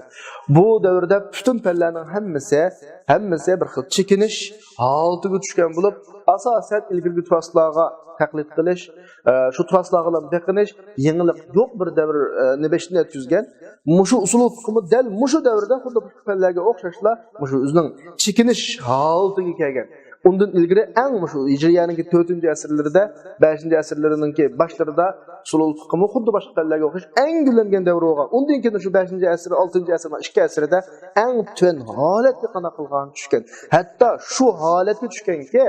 بۇ دەۋردە پۈتۈن پەنلەرنىڭ ھەممىسى، ھەممىسى بىر خىل چېكىنىش ھالىتىگە چۈشكەن بولۇپ، ئاساسەن ئىلگىرىكى تۇراسلارغا تەقلىد قىلىش، ئە، شۇ تۇراسلارغىلا بېقىنىش، يېڭىلىق يوق بىر دەۋر، ئە، نى بېشىدىن ئۆتكۈزگەن. مۇشۇ ئۇسۇلۇل فىقھمۇ دەل مۇشۇ دەۋردە خۇددى باشقا پەنلەرگە ئوخشاشلا مۇشۇ ئۆزىنىڭ چېكىنىش ھالىتىگە كەلگەن. ئۇندىن ئىلگىرى ئەڭ مۇشۇ ھىجرىيەنىڭكى تۆتىنچى ئەسىرلىرىدە، بەشىنچى ئەسىرلىرىنىڭكى باشلىرىدا ئۇسۇلۇل فىقھمۇ خۇددى باشقا پەنلەرگە ئوخشاش ئەڭ گۈللەنگەن دەۋر بولغان. ئۇندىن كېيىن شۇ بەشىنچى ئەسىر، ئالتىنچى ئەسىر، ئىككى ئەسىردە ئەڭ تۆۋەن ھالەتكە قانداق قىلغان چۈشكەن. ھەتتا شۇ ھالەتكە چۈشكەنكى،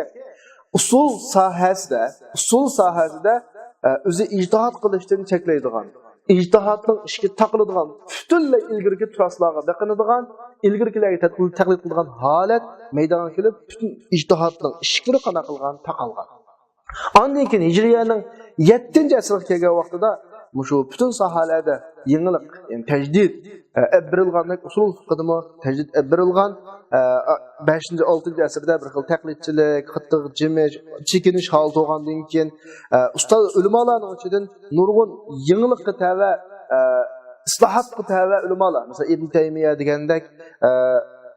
ئۇسۇل ساھەسىدە، ئۇسۇل ساھەسىدە، ئە، ئۆزى ئىجتىھاد قىلىشتىن چەكلەيدىغان، ئىجتىھادنىڭ ئىشىكى تاقىلىدىغان، پۈتۈنلەي ئىلگىرىكى تۇراسلارغا بېقىنىدىغان، ئىلگىرىكىلەرگە تەقلىد، تەقلىد قىلىدىغان ھالەت مەيدانغا كېلىپ، پۈتۈن ئىجتىھادنىڭ ئىشىكلىرى قانداق قىلغان؟ تاقالغان. ئاندىن كېيىن ھىجرىيەنىڭ يەتتىنچى ئەسىرگە كەلگەن ۋاقتىدا مۇشۇ پۈتۈن ساھەلەردە يېڭىلىق، يەنى تەجدىد، ئە، ئېلىپ بېرىلغاندەك، ئۇسۇل فىقھىدىمۇ تەجدىد ئېلىپ بېرىلغان. ئە، بەشىنچى، ئالتىنچى ئەسىردە بىر خىل تەقلىدچىلىك، قاتتىق جىمىش، چېكىنىش ھالىتى بولغاندىن كېيىن، ئە، ئۇستاز ئۆلىمالارنىڭ ئىچىدىن نۇرغۇن يېڭىلىققا تەۋە، ئە، ئىسلاھاتقا تەۋە ئۆلىمالار، مەسىلەن، ئىبن تەيمىيە دېگەندەك، ئە،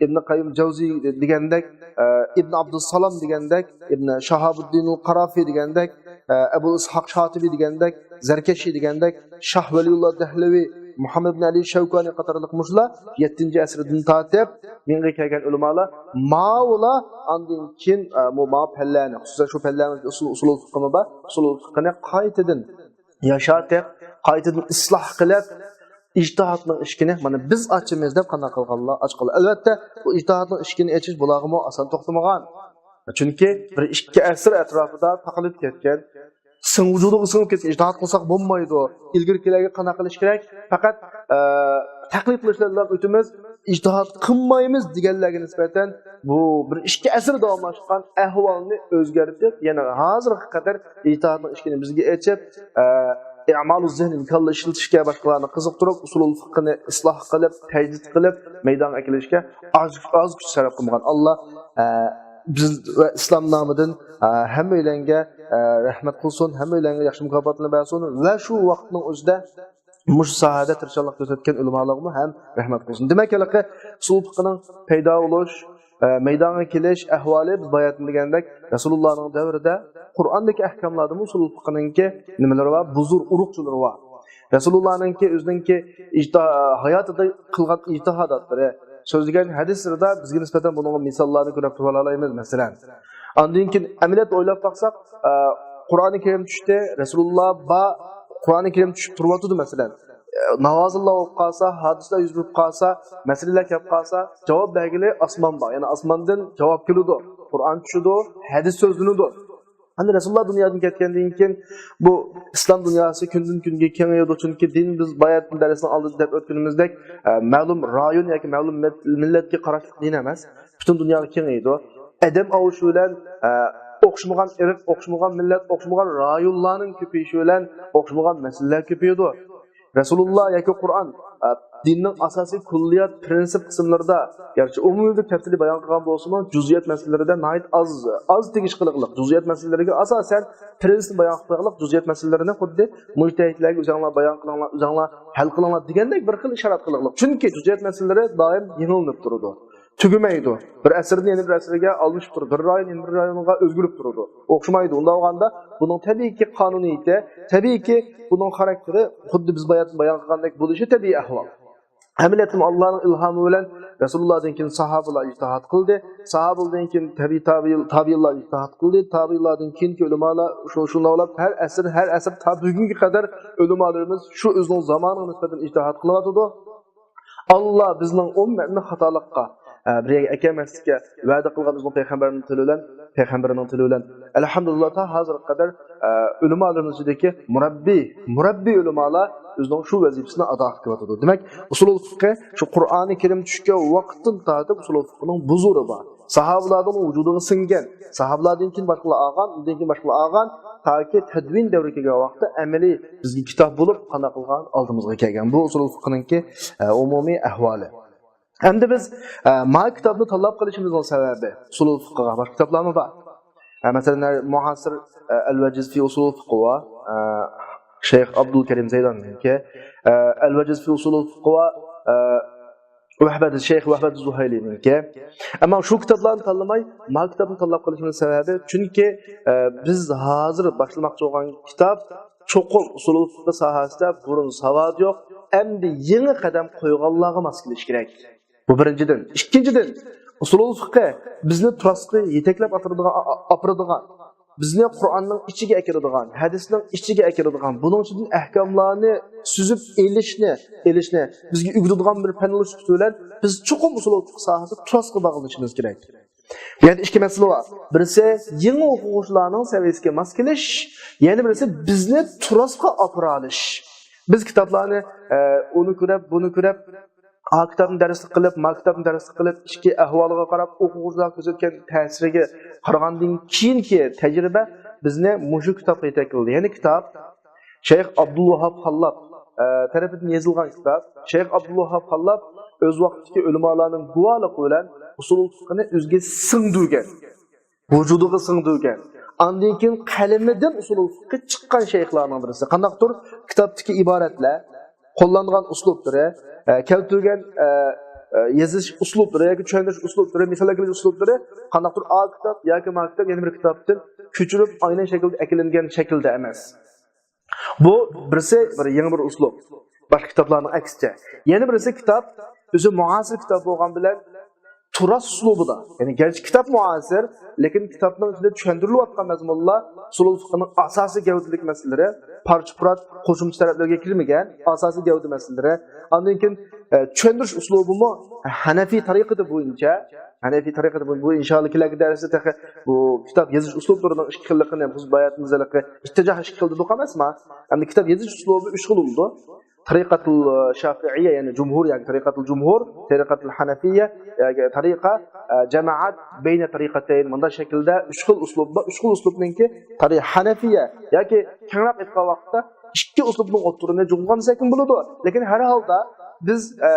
ئىبن قەييىم جەۋزى دېگەندەك، ئە، ئىبن ئابدۇسسالام دېگەندەك، ئىبن شاھابۇددىنۇل قارافى دېگەندەك، ئە، ئەبۇ ئىسھاق شاتىبى دېگەندەك، زەركەشى دېگەندەك، شاھ ۋەلىيۇللا دەھلىۋى، مۇھەممەد ئىبن ئەلى شەۋكانى قاتارلىق مۇشۇلار يەتتىنچى ئەسىردىن تارتىپ يېڭىغا كەلگەن ئۆلىمالار. ماۋۇلار ئاندىن كېيىن، ئە، مۇ-، ماۋۇ پەنلەرنى، خۇسۇسەن شۇ پەنلەرنىڭ ئۇسۇل، ئۇسۇلۇل فىقھىمۇ بار، ئۇسۇلۇل فىقھىنى قايتىدىن ياشارتىپ، قايتىدىن ئىسلاھ قىلىپ، ئىجتىھادنىڭ ئىشىكىنى مانا بىز ئاچىمىز دەپ قانداق قىلغانلار ئاچقانلار. ئەلۋەتتە، بۇ ئىجتىھادنىڭ ئىشىكىنى ئېچىش بۇلارغىمۇ ئاسان توختىمىغان. چۈنكى بىر ئىككى ئەسىر ئەتراپىدا تاقىلىپ كەتكەن، سىڭ-، ۋۇجۇدىغا سىڭىپ كەتكەن، ئىجتىھاد قىلساق بولمايدۇ، ئىلگىرىكىلەرگە قانداق قىلىش كېرەك، پەقەت، ئە، تەقلىد قىلىشلا ئۆتىمىز، ئىجتىھاد قىلمايمىز دېگەنلەرگە نىسبەتەن بۇ بىر ئىككى ئەسىر داۋاملاشقان ئەھۋالنى ئۆزگەرتىپ، يەنە ھازىرغا قەدەر ئىجتىھادنىڭ ئىشىكىنى بىزگە ئېچىپ، ئە، ئەمالۇ زېھنىنى، كاللا ئىشلىتىشكە، باشقىلارنى قىزىقتۇرۇپ، ئۇسۇلۇل فىقھىنى ئىسلاھ قىلىپ، تەجدىد قىلىپ، مەيدانغا ئەكېلىشكە ئاز، ئاز كۈچ سەرپ قىلمىغان ئاللا، ئە، بىز ۋە ئىسلام نامىدىن، ئە، ھەممەيلەنگە، ئە، رەھمەت قىلسۇن، ھەممەيلەنگە ياخشى مۇكاپاتلارنى بەرسۇن ۋە شۇ ۋاقىتنىڭ ئۆزىدە مۇشۇ ساھەدە تىرىشچانلىق كۆرسەتكەن ئۆلىمالارغىمۇ ھەم رەھمەت قىلسۇن. دېمەك، ھېلىقى ئۇسۇل فىقھىنىڭ پەيدا بولۇش، ئە، مەيدانغا كېلىش ئەھۋالى بىز باياتىن دېگەندەك، رەسۇلۇللانىڭ دەۋرىدە قۇرئاندىكى ئەھكاملاردىمۇ ئۇسۇل فىقھىنىڭكى نېمىلىرى بار؟ بۇزۇر، ئۇرۇقچىلىرى بار. رەسۇلۇللانىڭكى ئۆزىنىڭكى ئىجتىھا-، ھاياتىدا قىلغان ئىجتىھاداتلىرى، سۆزلىگەن ھەدىسلىرىدا بىزگە نىسبەتەن بۇنىڭغا مىساللارنى كۆرۈپ تۇرۇۋالالايمىز، مەسىلەن. ئاندىن كېيىن ئەمەلىيەتتە ئويلاپ باقساق، ئە، قۇرئانى كەرىم چۈشتى، رەسۇلۇللا بار، قۇرئانى كەرىم چۈشۈپ تۇرۇۋاتىدۇ، مەسىلەن. ئە، ناۋازىللار بولۇپ قالسا، ھادىسىلەر يۈز بېرىپ قالسا، مەسىلىلەر كەپ قالسا، جاۋاب بەرگىلى ئاسمان بار. يەنى ئاسماندىن جاۋاب كېلىدۇ، قۇرئان چۈشىدۇ، ھەدىس سۆزلىنىدۇ. ئەمدى رەسۇلۇللا دۇنيادىن كەتكەندىن كېيىن بۇ ئىسلام دۇنياسى كۈندىن-كۈنگە كېڭىيىدۇ، چۈنكى دىن، بىز باياتىن دەرسنىڭ ئالدىدا دەپ ئۆتكىنىمىزدەك، ئە، مەلۇم رايون ياكى مەلۇم مىللەت-، مىللەتكە قاراشلىق دىن ئەمەس، پۈتۈن دۇنياغا كېڭىيىدۇ. ئادەم ئاۋۇشى بىلەن، ئە، ئوخشىمىغان ئىرق، ئوخشىمىغان مىللەت، ئوخشىمىغان رايونلارنىڭ كۆپىيىشى بىلەن ئوخشىمىغان مەسىلىلەر كۆپىيىدۇ. رەسۇلۇللا ياكى قۇرئان، ئە، دىننىڭ ئاساسىي كۈللىيات، پىرىنسىپ قىسىملىرىدا، گەرچە ئومۇميۈزلۈك تەپسىلىي بايان قىلغان بولسىمۇ، جۇزئىيەت مەسىلىلىرىدە ناھايىتى ئاز، ئاز تېگىش قىلىقلىق. جۇزئىيەت مەسىلىلىرىگە ئاساسەن پىرىنسىپ بايان قىلىقلىق. جۇزئىيەت مەسىلىلىرىنى خۇددى مۇجتەھىدلەرگە ئۆزۈڭلار بايان قىلىڭلار، ئۆزۈڭلار ھەل قىلىڭلار دېگەندەك بىر خىل ئىشارەت قىلىقلىق. چۈنكى جۇزئىيەت مەسىلىلىرى دائىم يېڭىلىنىپ تۇرىدۇ. تۈگىمەيدۇ. بىر ئەسىردىن يەنە بىر ئەسىرگە ئالمىشىپ تۇرىدۇ. بىر رايون يەنە بىر رايونغا ئۆزگىرىپ تۇرىدۇ. ئوخشىمايدۇ. ئۇنداق بولغاندا بۇنىڭ تەبىئىيكى قانۇنىيىتى، تەبىئىيكى بۇنىڭ خاراكتېرى خۇددى بىز بايا-، بايان قىلغاندەك بولۇشى تەبىئىي ئەھۋال. ئەمەلىيەتتىمۇ ئاللانىڭ ئىلھامى بىلەن رەسۇلۇللادىن كېيىن ساھابىلار ئىجتىھاد قىلدى. ساھابىلەردىن كېيىن تەبىئىي تابىئىن-، تابىئىنلار ئىجتىھاد قىلدى. تابىئىنلاردىن كېيىنكى ئۆلىمالار شۇ، شۇنداق بولۇپ ھەر ئەسىر، ھەر ئەسىر تا بۈگۈنگە قەدەر ئۆلىمالىرىمىز شۇ ئۆزىنىڭ زامانىغا نىسبەتەن ئىجتىھاد قىلىۋاتىدۇ. ئاللا بىزنىڭ ئۈممەتنى خاتالىققا، ئە، بىر يەرگە ئەكەلمەسلىككە ۋەدە قىلغان ئۆزىنىڭ پەيغەمبەرنىڭ تىلى بىلەن، پەيغەمبىرىنىڭ تىلى بىلەن. ئەلھەمدۇلىللا، تا ھازىرغا قەدەر، ئە، ئۆلىمالىرىمىز ئىچىدىكى مۇرەببىي، مۇرەببىي ئۆلىمالار ئۆزىنىڭ شۇ ۋەزىپىسىنى ئادا قىلىۋاتىدۇ. دېمەك، ئۇسۇلۇل فىقھى شۇ قۇرئانى كەرىم چۈشكەن ۋاقىتتىن تارتىپ ئۇسۇلۇل فىقھىنىڭ بۇزۇرى بار. ساھابىلاردىن ۋۇجۇدىغا سىڭگەن، ساھابىلاردىن كېيىن باشقىلار ئالغان، ئۇندىن كېيىن باشقىلار ئالغان، تاكى تەدۋىن دەۋرى كەلگەن ۋاقىتتا ئەمەلىي بىزگە كىتاب بولۇپ قانداق قىلغان ئالدىمىزغا كەلگەن. بۇ ئۇسۇلۇل فىقھنىڭكى، ئە، ئومۇمىي ئەھۋالى. ئەمدى بىز، ئە، ما كىتابنى تاللاپ قېلىشىمىزنىڭ سەۋەبى، ئۇسۇلۇل فىقھقا باشقا كىتابلارمۇ بار. ئە، مەسىلەن، مۇھاسىر، ئە، ئەل ۋەجىز فى ئۇسۇلۇل فىقھ بار، ئە، شەيخ ئابدۇل كەرىم زەيلاننىڭكى، ئە، ئەل ۋەجىز فى ئۇسۇلۇل فىقھ بار، ئە، ۋەھبەت، شەيخ ۋەھبەت زۇھەيلىنىڭكى. ئەمما شۇ كىتابلارنى تاللىماي، ما كىتابنى تاللاپ قېلىشىمىزنىڭ سەۋەبى، چۈنكى، ئە، بىز ھازىر باشلىماقچى بولغان كىتاب چوقۇم ئۇسۇلۇل فىقھ ساھەسىدە بۇرۇن ساۋادى يوق، ئەمدى يېڭى قەدەم قويغانلارغا ماس كېلىشى كېرەك. بۇ بىرىنچىدىن. ئىككىنچىدىن، ئۇسۇلۇل فىقھى بىزنى تۇراسقا يېتەكلەپ ئاپىرىدىغان، ئاپىرىدىغان، بىزنى قۇرئاننىڭ ئىچىگە ئەكىرىدىغان، ھەدىسنىڭ ئىچىگە ئەكىرىدىغان، بۇنىڭ ئىچىدىن ئەھكاملارنى سۈزۈپ ئېلىشنى، ئېلىشنى بىزگە ئۆگىتىدىغان بىر پەن بولۇش سۈپىتى بىلەن بىز چوقۇم ئۇسۇلۇل فىقھ ساھەسىدە تۇراسقا باغلىنىشىمىز كېرەك. بۇ يەردە ئىككى مەسىلە بار. بىرسى، يېڭى ئوقۇغۇچىلارنىڭ سەۋىيەسىگە ماس كېلىش، يەنە بىرسى بىزنى تۇراسقا ئاپىرالىش. بىز كىتابلارنى، ئە، ئۇنى كۆرۈپ، بۇنى كۆرۈپ، ئا كىتابنى دەرسلىك قىلىپ، ما كىتابنى دەرسلىك قىلىپ، ئىچكى ئەھۋالىغا قاراپ، ئوقۇغۇچىلارغا كۆرسەتكەن تەسىرىگە قارىغاندىن كېيىنكى تەجرىبە بىزنى مۇشۇ كىتابقا يېتەكلىدى. يەنى كىتاب شەيخ ئابدۇلۋاھاب خاللاپ، ئە، تەرىپىدىن يېزىلغان كىتاب. شەيخ ئابدۇلۋاھاب خاللاپ ئۆز ۋاقتىدىكى ئۆلىمالارنىڭ گۇۋاھلىقى بىلەن ئۇسۇلۇل فىقھنى ئۆزىگە سىڭدۈرگەن، ۋۇجۇدىغا سىڭدۈرگەن. ئاندىن كېيىن قەلىمىدىن ئۇسۇلۇل فىقھى چىققان شەيخلارنىڭ بىرسى. قانداقتۇر كىتابتىكى ئىبارەتلەر، قوللانغان ئۇسلۇبلىرى، ئە، كەلتۈرگەن، ئە، ئە، يېزىش ئۇسلۇبلىرى ياكى چۈشەندۈرۈش ئۇسلۇبلىرى، مىسال كەلتۈرۈش ئۇسلۇبلىرى قانداقتۇر ئا كىتاب ياكى ما كىتاب يەنە بىر كىتابتىن كۆچۈرۈپ ئاينەن شەكىلدە ئەكېلىنگەن شەكىلدە ئەمەس. بۇ بىرسى بىر يېڭى بىر ئۇسلۇب. باشقا كىتابلارنىڭ ئەكسىچە. يەنە بىرسى كىتاب ئۆزى مۇئاسىر كىتاب بولغان بىلەن تۇراس ئۇسلۇبىدا. يەنى گەرچە كىتاب مۇئاسىر، لېكىن كىتابنىڭ ئىچىدە چۈشەندۈرۈلۈۋاتقان مەزمۇنلار ئۇسۇلۇل فىقھنىڭ ئاساسىي گەۋدىلىك مەسىلىلىرى، پارچە-پۇرات، قوشۇمچە تەرەپلەرگە كىرمىگەن ئاساسىي گەۋدە مەسىلىلىرى. ئاندىن كېيىن، ئە، چۈشەندۈرۈش ئۇسلۇبىمۇ ھەنەفىي تەرىقىتى بويىچە، ھەنەفىي تەرىقىتى بويىچە، بۇ ئىنشائاللا كېلەركى دەرستە تېخى بۇ كىتاب يېزىش ئۇسلۇبلىرىنىڭ ئىككى خىللىقىنى، بىز باياتىن بىزلەرگە ئىتتىجاھ ئىككى خىل دېدۇق ئەمەسما؟ ئەمدى كىتاب يېزىش ئۇسلۇبى ئۈچ خىل بولىدۇ. تەرىقەتۇل شافىئىيە، يەنى جۇمھۇر ياكى تەرىقەتۇل جۇمھۇر، تەرىقەتۇل ھەنەفىيە، ياكى تەرىقە، ئە، جامائەت بەينە تەرىقەتەين. مۇنداق شەكىلدە ئۈچ خىل ئۇسلۇب بار. ئۈچ خىل ئۇسلۇبنىڭكى تەرىقە ھەنەفىيە ياكى كەڭرەك ئېيتقان ۋاقىتتا ئىككى ئۇسلۇبنىڭ ئوتتۇرىنى جۇغلىغان دېسەكمۇ بولىدۇ. لېكىن ھەر ھالدا بىز، ئە،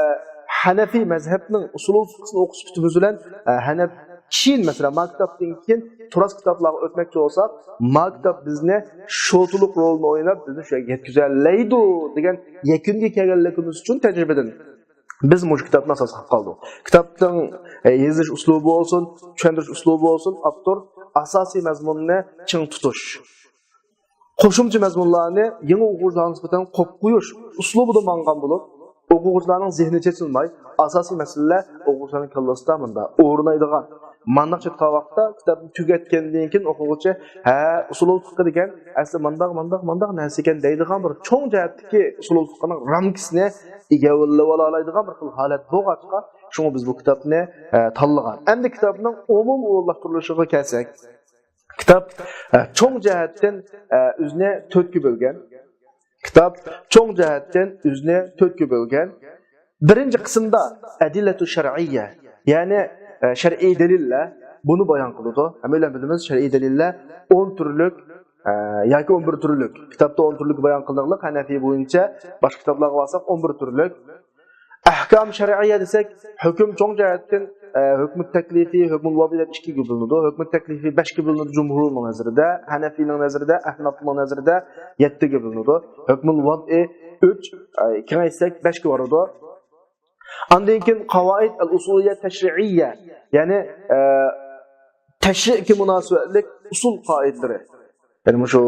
ھەنەفىي مەزھەپنىڭ ئۇسۇلۇل فىقھىسىنى ئوقۇش سۈپىتىمىز بىلەن، ئە، ھەنەپ كېيىن، مەسىلەن، ما كىتابتىن كېيىن تۇراس كىتابلارغا ئۆتمەكچى بولساق، ما كىتاب بىزنى شوتىلىق رولىنى ئويناپ، بىزنى شۇ يەرگە يەتكۈزەلەيدۇ دېگەن يەكۈنگە كەلگەنلىكىمىز ئۈچۈن تەجرىبىدىن بىز مۇشۇ كىتابنى ئاساس قىلىپ قالدۇق. كىتابنىڭ، ئە، يېزىش ئۇسلۇبى بولسۇن، چۈشەندۈرۈش ئۇسلۇبى بولسۇن، ئاپتور ئاساسىي مەزمۇننى چىڭ تۇتۇش، قوشۇمچە مەزمۇنلارنى يېڭى ئوقۇغۇچىلارغا نىسبەتەن قويۇپ قويۇش ئۇسلۇبىدا ماڭغان بولۇپ، ئوقۇغۇچىلارنىڭ زېھنى چېچىلماي، ئاساسىي مەسىلىلەر ئوقۇغۇچىلارنىڭ كاللىسىدا مۇنداق ئورنايدىغان، مانداق چاتقان ۋاقىتتا كىتابنى تۈگەتكەندىن كېيىن ئوقۇغۇچى، ھە، ئۇسۇلۇل فىقھى دېگەن ئەسلى مانداق، مانداق، مانداق نەرسە ئىكەن دەيدىغان بىر چوڭ جەھەتتىكى ئۇسۇلۇل فىقھىنىڭ رامكىسىنى ئىگىلىۋالالايدىغان بىر خىل ھالەت بولغاچقا، شۇڭا بىز بۇ كىتابنى، ئە، تاللىغان. ئەمدى كىتابنىڭ ئومۇمىي ئورۇنلاشتۇرۇلۇشىغا كەلسەك، كىتاب، ئە، چوڭ جەھەتتىن، ئە، ئۆزىنى تۆتكە بۆلگەن. كىتاب چوڭ جەھەتتىن ئۆزىنى تۆتكە بۆلگەن. بىرىنچى قىسىمدا ئەدىللەتۇ شەرئىيە، يەنى، ئە، شەرئىي دەلىللەر، بۇنى بايان قىلىدۇ. ھەممەيلەن بىلىمىز، شەرئىي دەلىللەر ئون تۈرلۈك، ئە، ياكى ئون بىر تۈرلۈك. كىتابتا ئون تۈرلۈك بايان قىلىنلىق، ھەنەفىي بويىچە، باشقا كىتابلارغا بارساق ئون بىر تۈرلۈك. ئەھكام شەرئىيە دېسەك، ھۆكۈم چوڭ جەھەتتىن، ئە، ھۆكمى تەكلىفى، ھۆكمى ۋەزئى دەپ ئىككىگە بۆلۈنىدۇ. ھۆكمى تەكلىفى بەشكە بۆلۈنىدۇ جۇمھۇرنىڭ نەزىرىدە، ھەنەفىينىڭ نەزىرىدە، ئەھنافنىڭ نەزىرىدە يەتتىگە بۆلۈنىدۇ. ھۆكمى ۋەزئى ئۈچ، ئە، كېڭەيتسەك بەشكە بارىدۇ. ئاندىن كېيىن قاۋائىد ئەل ئۇسۇلىيە تەشرىئىيە، يەنى، ئە، تەشرىئكە مۇناسىۋەتلىك ئۇسۇل قائىدىلىرى. يەنى مۇشۇ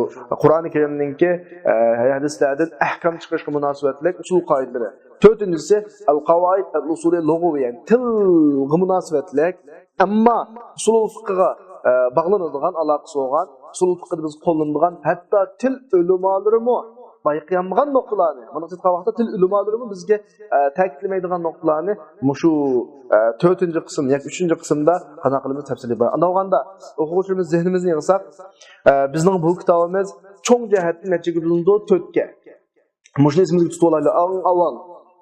قۇرئانى كەرىمنىڭكى، ئە، ھەدىسلەردىن ئەھكام چىقىرىشقا مۇناسىۋەتلىك ئۇسۇل قائىدىلىرى. تۆتىنچىسى، ئەل قاۋائىد ئەل ئۇسۇلىيە لۇغىۋىيە، يەنى تىلغا مۇناسىۋەتلىك، ئەمما ئۇسۇلۇل فىقىغا، ئە، باغلىنىدىغان، ئالاقىسى بولغان، ئۇسۇلۇل فىقىدا بىز قوللىنىدىغان، ھەتتا تىل ئۆلىمالىرىمۇ بايقىيالمىغان نۇقتىلارنى، مۇنداق ئېيتقان ۋاقىتتا تىل ئۆلىمالىرىمۇ بىزگە، ئە، تەكىتلىمەيدىغان نۇقتىلارنى مۇشۇ، ئە، تۆتىنچى قىسىم ياكى ئۈچىنچى قىسىمدا قانداق قىلىمىز تەپسىلىي بايان. ئاندىن ئالغاندا ئوقۇغۇچىلىرىمىز زېھنىمىزنى يىغساق، ئە، بىزنىڭ بۇ كىتابىمىز چوڭ جەھەتتىن نەچچىگە بۆلۈنىدۇ؟ تۆتكە. مۇشۇنى ئېسىمىزگە تۇتۇۋالايلى. ئەڭ ئاۋۋال،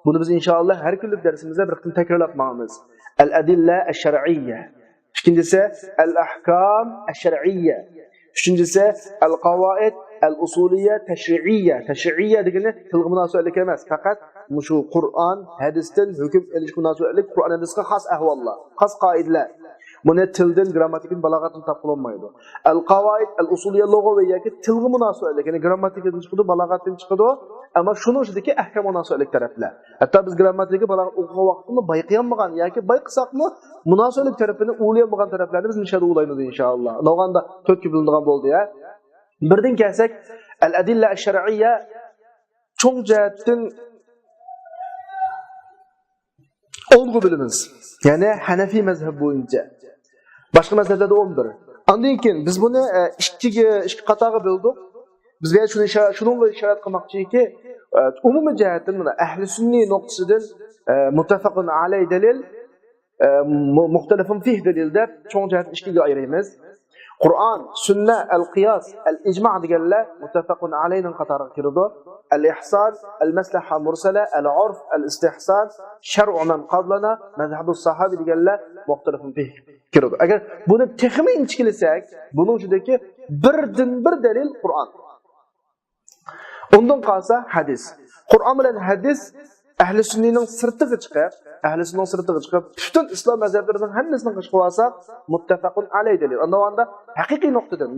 بۇنى بىز ئىنشائاللا ھەر كۈنلۈك دەرسىمىزدە بىر قېتىم تەكرارلاپ ماڭىمىز. ئەل ئەدىللە ئەش شەرئىيە. ئىككىنچىسى، ئەل ئەھكام ئەش شەرئىيە. ئۈچىنچىسى، ئەل قاۋائىد ئەل ئۇسۇلىيە تەشرىئىيە. تەشرىئىيە دېگىنى تىلغا مۇناسىۋەتلىك ئەمەس، پەقەت مۇشۇ قۇرئان، ھەدىستىن ھۆكۈم ئېلىشقا مۇناسىۋەتلىك قۇرئان، ھەدىسكە خاس ئەھۋاللار، خاس قائىدىلەر. بۇنى تىلدىن، گرامماتىكىدىن، بالاغەتتىن تاپقىلى بولمايدۇ. ئەل قاۋائىد ئەل ئۇسۇلىيە لۇغىۋىيە ياكى تىلغا مۇناسىۋەتلىك، يەنى گرامماتىكىدىن چىقىدۇ، بالاغەتتىن چىقىدۇ. ئەمما شۇنىڭ ئىچىدىكى ئەھكام مۇناسىۋەتلىك تەرەپلەر. ھەتتا بىز گرامماتىكا بالاغەت ئوقۇغان ۋاقتىمۇ بايقىيالمىغان ياكى بايقىساقمۇ مۇناسىۋەتلىك تەرىپىنى ئۇلىيالمىغان تەرەپلەرنى بىز مۇشەدە ئۇلايمىز ئىنشائاللا. ئۇنداغاندا تۆتكە بۆلۈنىدىغان بولدى يا. بىردىن كەلسەك، ئەل ئەدىللە ئەش شەرئىيە چوڭ جەھەتتىن ئونغا بۆلىمىز. يەنى ھەنەفىي مەزھەپ بويىچە. باشقا مەزھەپلەردە ئون بىر. ئاندىن كېيىن بىز بۇنى، ئە، ئىككىگە، ئىككى قاتارغا بۆلدۇق. بىز بۇ يەردە شۇنى ئىشارە-، شۇنىڭغا ئىشارەت قىلماقچىكى، ئە، ئومۇمىي جەھەتتىن مانا ئەھلى سۈننىي نۇقتىسىدىن، ئە، مۇتتەپەقۇن ئەلەي دەلىل، ئە، مۇ-، مۇختەلىفۇن فىھ دەلىل دەپ چوڭ جەھەتتىن ئىككىگە ئايرىيمىز. قۇرئان، سۈننە، ئەل قىياس، ئەل ئىجما دېگەنلەر مۇتتەپەقۇن ئەلەينىڭ قاتارىغا كىرىدۇ. ئەل ئىھسان، ئەل مەسلەھە مۇرسەلە، ئەل ئۇرف، ئەل ئىستىھسان، شەرئۇ مەن قابلەنا، مەزھەبۇ ساھابى دېگەنلەر مۇختەلىفۇن فىھ كىرىدۇ. ئەگەر بۇنى تېخىمۇ ئىنچىكىلىسەك، بۇنىڭ ئىچىدىكى بىردىن بىر دەلىل قۇرئان. ئۇندىن قالسا ھەدىس. قۇرئان بىلەن ھەدىس ئەھلى سۈننىنىڭ سىرتىغا چىقىپ، ئەھلى سۈننىنىڭ سىرتىغا چىقىپ، پۈتۈن ئىسلام مەزھەپلىرىنىڭ ھەممىسىنى قىلىپ قويساق، مۇتتەپەقۇن ئەلەي دەلىل. ئاندىن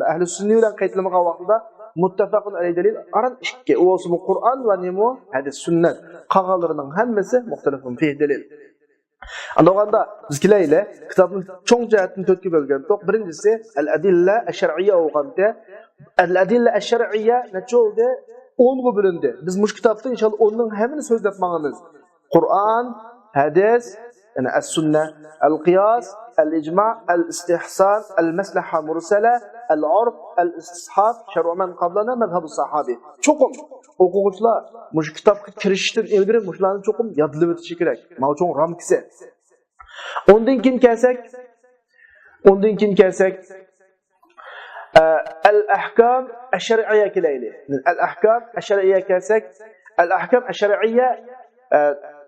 ئەھلى سۈننى بىلەن قىياسلىمىغان ۋاقتىدا مۇتتەپەقۇن ئەلەي دەلىل ئاران ئىككى. ئۇ بولسىمۇ قۇرئان ۋە نېمە؟ ھەدىس، سۈننەت. قالغانلىرىنىڭ ھەممىسى مۇختەلىفۇن فىھ دەلىل. ئاندىن بىز كېلەيلى، كىتابنى چوڭ جەھەتتىن تۆتكە بۆلگەنتۇق. بىرىنچىسى، ئەل ئەدىللە ئەش شەرئىيە بولغانتى. ئەل ئەدىللە ئەش شەرئىيە نەچچە بولدى؟ ئونغا بۆلۈندى. بىز مۇشۇ كىتابتا ئىنشاللا ئوننىڭ ھەممىنى سۆزلەپ ماڭىمىز. قۇرئان، ھەدىس، يەنى ئەس سۈننە، ئەل قىياس، ئەل ئىجما، ئەل ئىستىھسان، ئەل مەسلەھە مۇرسەلە، ئەل ئۇرف، ئەل ئىستىسھاب، شەرئۇ مەن قابلەنا، مەزھەبۇ ساھابى. چوقۇم ئوقۇغۇچىلار مۇشۇ كىتابقا كىرىشىشتىن ئىلگىرى مۇشۇلارنى چوقۇم يادلىۋېتىشى كېرەك. ماۋۇ چوڭ رامكىسى. ئۇندىن كېيىن كەلسەك، ئۇندىن كېيىن كەلسەك، ئە، ئەل ئەھكام ئەششەرئىيە كېلەيلى. ئەل ئەھكام ئەششەرئىيە كەلسەك، ئەل ئەھكام ئەششەرئىيە، ئە،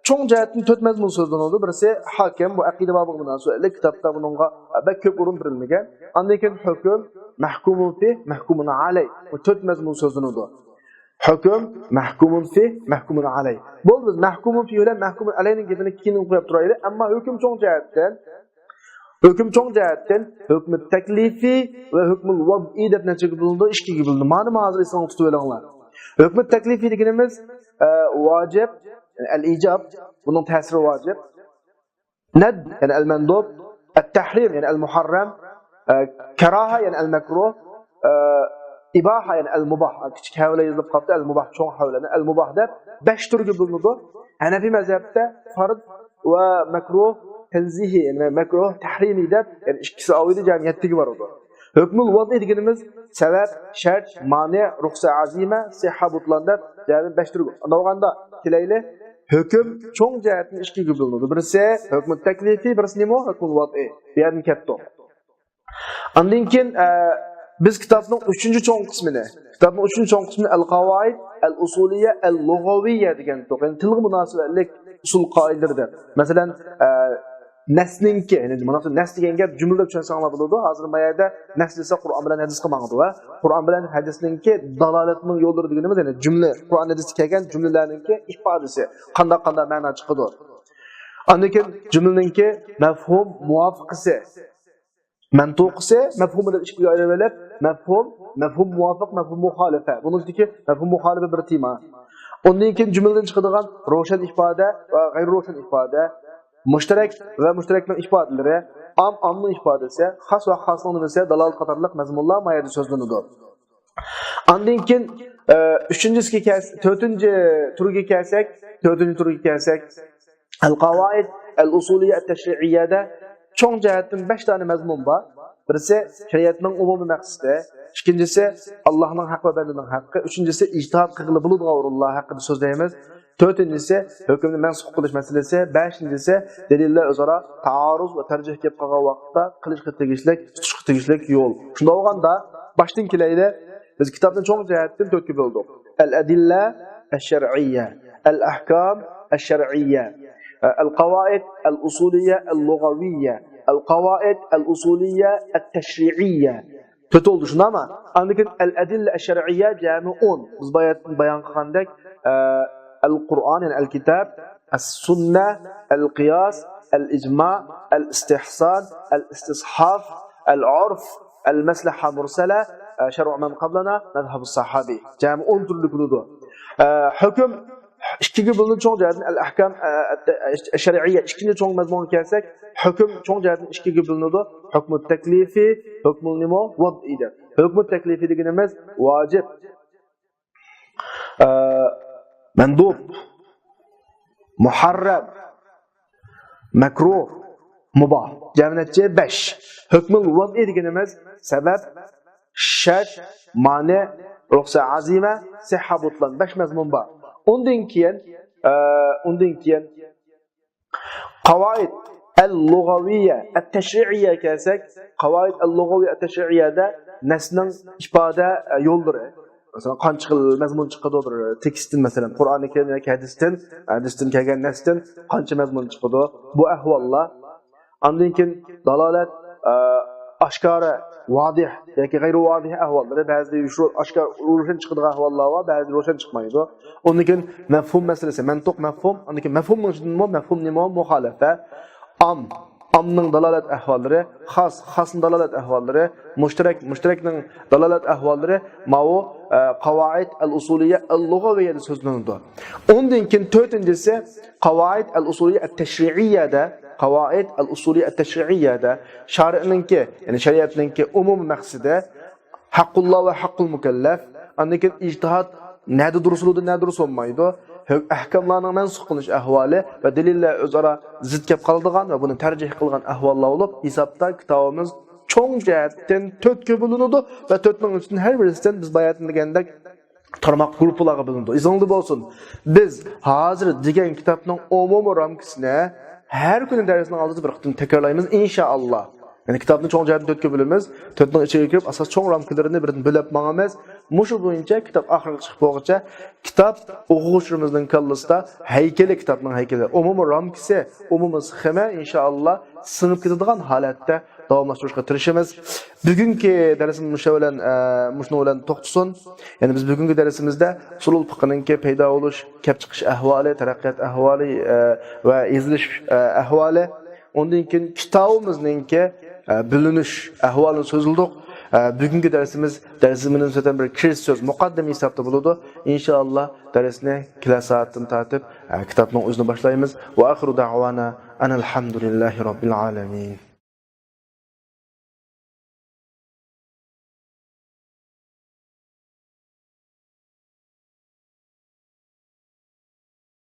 چوڭ جەھەتتىن تۆت مەزمۇن سۆزلىنىدۇ. بىرسى ھاكىم، بۇ ئەقىدە بابىغا مۇناسىۋەتلىك، كىتابتا بۇنىڭغا بەك كۆپ ئورۇن بېرىلمىگەن. ئاندىن كېيىن ھۆكۈم، مەھكۇمۇن فىھ، مەھكۇمۇن ئەلەي. بۇ تۆت مەزمۇن سۆزلىنىدۇ. ھۆكۈم، مەھكۇمۇن فىھ، مەھكۇمۇن ئەلەي. بولدى، بىز مەھكۇمۇن فىھ بىلەن مەھكۇمۇن ئەلەينىڭ گېپىنى كېيىن قويۇپ تۇرايلى. ئەمما ھۆكۈم چوڭ جەھەتتىن، ھۆكۈم چوڭ جەھەتتىن ھۆكمى تەكلىفى ۋە ھۆكمى ۋەزئى دەپ نەچچىگە بۆلۈنىدۇ؟ ئىككىگە بۆلۈنىدۇ. مانا ھازىر ئېسىڭىزدە تۇتۇۋېلىڭلار. ھۆكمى تەكلىفى دېگىنىمىز، ئە، ۋاجىپ، يەنى ئەل ئىجاب، بۇنىڭ تەسىرى ۋاجىپ. نەد، يەنى ئەل مەندۇب، ئەت تەھرىم، يەنى ئەل مۇھەررەم، ئە، كاراھە، يەنى ئەل مەكرۇھ، ئە، ئىباھە، يەنى ئەل مۇباھ. ئە، كىچىك ھە بىلەن يېزىلىپ قاپتۇ، ئەل مۇباھ، چوڭ ھە بىلەن، ئەل مۇباھ دەپ بەش تۈرگە بۆلۈنىدۇ. ھەنەفىي مەزھەپتە فارز ۋە مەكرۇھ تەنزىھى، يەنى مەكرۇھ تەھرىمىي دەپ، يەنى ئىككىسى ئاۋۇيدا جەمئىي يەتتىگە بارىدۇ. ھۆكمۇل ۋەزئى دېگىنىمىز سەۋەب، شەرت، مانىئ، رۇخسە ئەزىمە، سىھھە، بۇتلان دەپ جەمئىي بەش تۈرگە. ئاندىن بولغاندا كېلەيلى. ھۆكۈم چوڭ جەھەتتىن ئىككىگە بۆلۈنىدۇ. بىرسى ھۆكمى تەكلىفىي، بىرسى نېمە؟ ھۆكمى ۋەزئى. بۇ يەردىن كەتتۇق. ئاندىن كېيىن، ئە، بىز كىتابنىڭ ئۈچىنچى چوڭ قىسمىنى، كىتابنىڭ ئۈچىنچى چوڭ قىسمىنى ئەل قاۋائىد ئەل ئۇسۇلىيە ئەل لۇغەۋىيە دېگەن تۇق. يەنى تىلغا مۇناسىۋەتلىك ئۇسۇل قائىدىلىرى دەپ. مەسىلەن، ئە، نەسنىڭكى، يەنى مانا شۇ نەس دېگەن گەپ جۈملە دەپ چۈشەنسەڭلار بولىدۇ. ھازىر ما يەردە نەس دېسە قۇرئان بىلەن ھەدىسقا ماڭىدۇ ۋە قۇرئان بىلەن ھەدىسنىڭكى دالالەتنىڭ يوللىرى دېگىنىمىز، يەنى جۈملە، قۇرئان ھەدىستە كەلگەن جۈملىلەرنىڭكى ئىپادىسى، قانداق قانداق مەنا چىقىدۇ. ئاندىن كېيىن جۈملىنىڭكى مەفھۇم مۇۋاپىقىسى، مەنتۇقىسى، مەفھۇمى دەپ ئىككىگە ئايرىۋېلىپ، مەفھۇم، مەفھۇم مۇۋاپىق، مەفھۇم مۇخالىپە. بۇنىڭ ئىچىدىكى مەفھۇم مۇخالىپە بىر تېما. ئۇندىن كېيىن جۈملىدىن چىقىدىغان روشەن ئىپادە ۋە غەيرىي روشەن ئىپادە، مۇشتەرەك ۋە مۇشتەرەكنىڭ ئىپادىلىرى، ئام، ئامنىڭ ئىپادىسى، خاس ۋە خاسنىڭ نېمىسى، دالالەت قاتارلىق مەزمۇنلار ما يەردە سۆزلىنىدۇ. ئاندىن كېيىن، ئە، ئۈچىنچىسىگە كەلسە، تۆتىنچى تۈرگە كەلسەك، تۆتىنچى تۈرگە كەلسەك، ئەل-قاۋائىد ئەل-ئۇسۇلىيە ئەت-تەشرىئىيەدە چوڭ جەھەتتىن بەش دانە مەزمۇن بار. بىرسى شەرىئەتنىڭ ئومۇمىي مەقسىتى، ئىككىنچىسى ئاللاھنىڭ ھەققى ۋە بەندىنىڭ ھەققى، ئۈچىنچىسى ئىجتىھاد قىلغىلى بولىدىغان ئورۇنلار ھەققىدە سۆزلەيمىز، تۆتىنچىسى ھۆكۈمنى مەنسۇخ قىلىش مەسىلىسى، بەشىنچىسى دەلىللەر ئۆزئارا تائارۇز ۋە تەرجىھ كېلىپ قالغان ۋاقىتتا قىلىشقا تېگىشلىك، تۇتۇشقا تېگىشلىك يول. شۇنداق بولغاندا، باشتىن كېلەيلى. بىز كىتابنى چوڭ جەھەتتىن تۆتكە بۆلدۇق. ئەل-ئەدىللە ئەش-شەرئىيە، ئەل-ئەھكام ئەش-شەرئىيە، ئەل-قاۋائىد ئەل-ئۇسۇلىيە ئەل-لۇغەۋىيە، ئەل-قاۋائىد ئەل-ئۇسۇلىيە ئەت-تەشرىئىيە. تۆت بولدى، شۇنداقمۇ؟ ئاندىن كېيىن ئەل-ئەدىللە ئەش-شەرئىيە جەمئىي ئون. بىز باياتتىن بايان قىلغاندەك، ئە، ئەل-قۇرئان، يەنى ئەل-كىتاب، ئەس-سۇننە، ئەل-قىياس، ئەل-ئىجما، ئەل-ئىستىھسان، ئەل-ئىستىسھاف، ئەل-ئۇرف، ئەل-مەسلەھە مۇرسەلە، ئە، شەرئۇ مەن قابلەنا، مەزھەبۇ ساھابى. جەمئىي ئون تۈرلۈك بولىدۇ. ئە، ھۆكۈم ئىككىگە بۆلۈنىدۇ چوڭ جەھەتتىن، ئەل-ئەھكام، ئە، ئە، شەرئىيە. ئىككىنچى چوڭ مەزمۇنغا كەلسەك، ھۆكۈم چوڭ جەھەتتىن ئىككىگە بۆلۈنىدۇ. ھۆكمۇ تەكلىفى، ھۆكمۇ نېمە؟ ۋەزئى دەپ. ھۆكمۇ تەكلىفى دېگىنىمىز ۋاجىپ، ئە، مەندۇب، مۇھەررەم، مەكرۇھ، مۇباھ. جەمئىي نەچچە؟ بەش. ھۆكمۇل ۋەزئى دېگىنىمىز سەۋەب، شەرت، مانە، رۇخسە ئەزىمە، سىھھە بۇتلان. بەش مەزمۇن بار. ئۇندىن كېيىن، ئە، ئۇندىن كېيىن قاۋائىد ئەل-لۇغەۋىيە ئەت-تەشرىئىيە كەلسەك، قاۋائىد ئەل-لۇغەۋىيە ئەت-تەشرىئىيەدە نەسنىڭ ئىپادە، ئە، يوللىرى. مەسىلەن، قانچە خىل مەزمۇن چىقىدۇ بىر تېكىستتىن، مەسىلەن، قۇرئانى كەرىم ياكى ھەدىستىن، ھەدىستىن كەلگەن نەستىن قانچە مەزمۇن چىقىدۇ؟ بۇ ئەھۋاللار. ئاندىن كېيىن دالالەت، ئە، ئاشكارا، ۋادىھ ياكى غەيرىي ۋادىھ ئەھۋاللىرى. بەزىدە يوشۇرۇن، ئاشكارا، روشەن چىقىدىغان ئەھۋاللار بار، بەزىدە روشەن چىقمايدۇ. ئۇندىن كېيىن مەفھۇم مەسىلىسى، مەنتۇق، مەفھۇم. ئاندىن كېيىن مەفھۇمنىڭ ئىچىدىنمۇ مەفھۇم نېمە؟ مۇخالىپە. ئام، ئامنىڭ دالالەت ئەھۋاللىرى، خاس، خاسنىڭ دالالەت ئەھۋاللىرى، مۇشتەرەك، مۇشتەرەكنىڭ دالالەت ئەھۋاللىرى ماۋۇ، ئە، قاۋائىد ئەل-ئۇسۇلىيە ئەل-لۇغەۋىيەدە سۆزلىنىدۇ. ئۇندىن كېيىن تۆتىنچىسى قاۋائىد ئەل-ئۇسۇلىيە ئەت-تەشرىئىيەدە، قاۋائىد ئەل-ئۇسۇلىيە ئەت-تەشرىئىيەدە شارىئنىڭكى، يەنى شەرىئەتنىڭكى ئومۇمىي مەقسىتى، ھەققۇللا ۋە ھەققۇل مۇكەللەف. ئاندىن كېيىن ئىجتىھاد نەدە دۇرۇس بولىدۇ، نەدە دۇرۇس بولمايدۇ. ھۆ-، ئەھكاملارنىڭ مەنسۇخ قىلىنىش ئەھۋالى ۋە دەلىللەر ئۆزئارا زىت كەپ قالىدىغان ۋە بۇنى تەرجىھ قىلغان ئەھۋاللار بولۇپ، ھېسابتا كىتابىمىز چوڭ جەھەتتىن تۆتكە بۆلۈنىدۇ ۋە تۆتنىڭ ئىچىدىن ھەر بىرسىدىن بىز باياتىن دېگەندەك تارماق گۇرۇپپىلارغا بۆلۈنىدۇ. ئېسىڭىزدە بولسۇن، بىز ھازىر دېگەن كىتابنىڭ ئومۇمىي رامكىسىنى ھەر كۈنى دەرسنىڭ ئالدىدا بىر قېتىم تەكرارلايمىز، ئىنشائاللا. يەنى كىتابنى چوڭ جەھەتتىن تۆتكە بۆلىمىز، تۆتنىڭ ئىچىگە كىرىپ، ئاساس چوڭ رامكىلىرىنى بىردىن بۆلۈپ ماڭىمىز. مۇشۇ بويىچە كىتاب ئاخىرغا چىقىپ بولغۇچە كىتاب ئوقۇغۇچىلىرىمىزنىڭ كاللىسىدا ھەيكىلى، كىتابنىڭ ھەيكىلى، ئومۇمىي رامكىسى، ئومۇمىي سخېما، ئىنشائاللا، سىڭىپ كېتىدىغان ھالەتتە داۋاملاشتۇرۇشقا تىرىشىمىز. بۈگۈنكى دەرسىمىز مۇشۇ بىلەن، ئە، مۇشۇنىڭ بىلەن توختىسۇن. يەنى بىز بۈگۈنكى دەرسىمىزدە ئۇسۇلۇل فىقھنىڭكى پەيدا بولۇش، كەپ چىقىش ئەھۋالى، تەرەققىيات ئەھۋالى، ئە، ۋە يېزىلىش، ئە، ئەھۋالى، ئۇندىن كېيىن كىتابىمىزنىڭكى، ئە، بۆلۈنۈش ئەھۋالىنى سۆزلىدۇق. ئە، بۈگۈنكى دەرسىمىز، دەرسىمىزگە نىسبەتەن بىر كىرىش سۆز، مۇقەددىمە ھېسابتا بولىدۇ. ئىنشائاللا، دەرسنى كېلەر سائەتتىن تارتىپ، ئە، كىتابنىڭ ئۆزىنى باشلايمىز. ۋە ئاخىرۇ دەئۋانا ئەنىل ھەمدۇلىللاھى رەببىل ئالەمىن.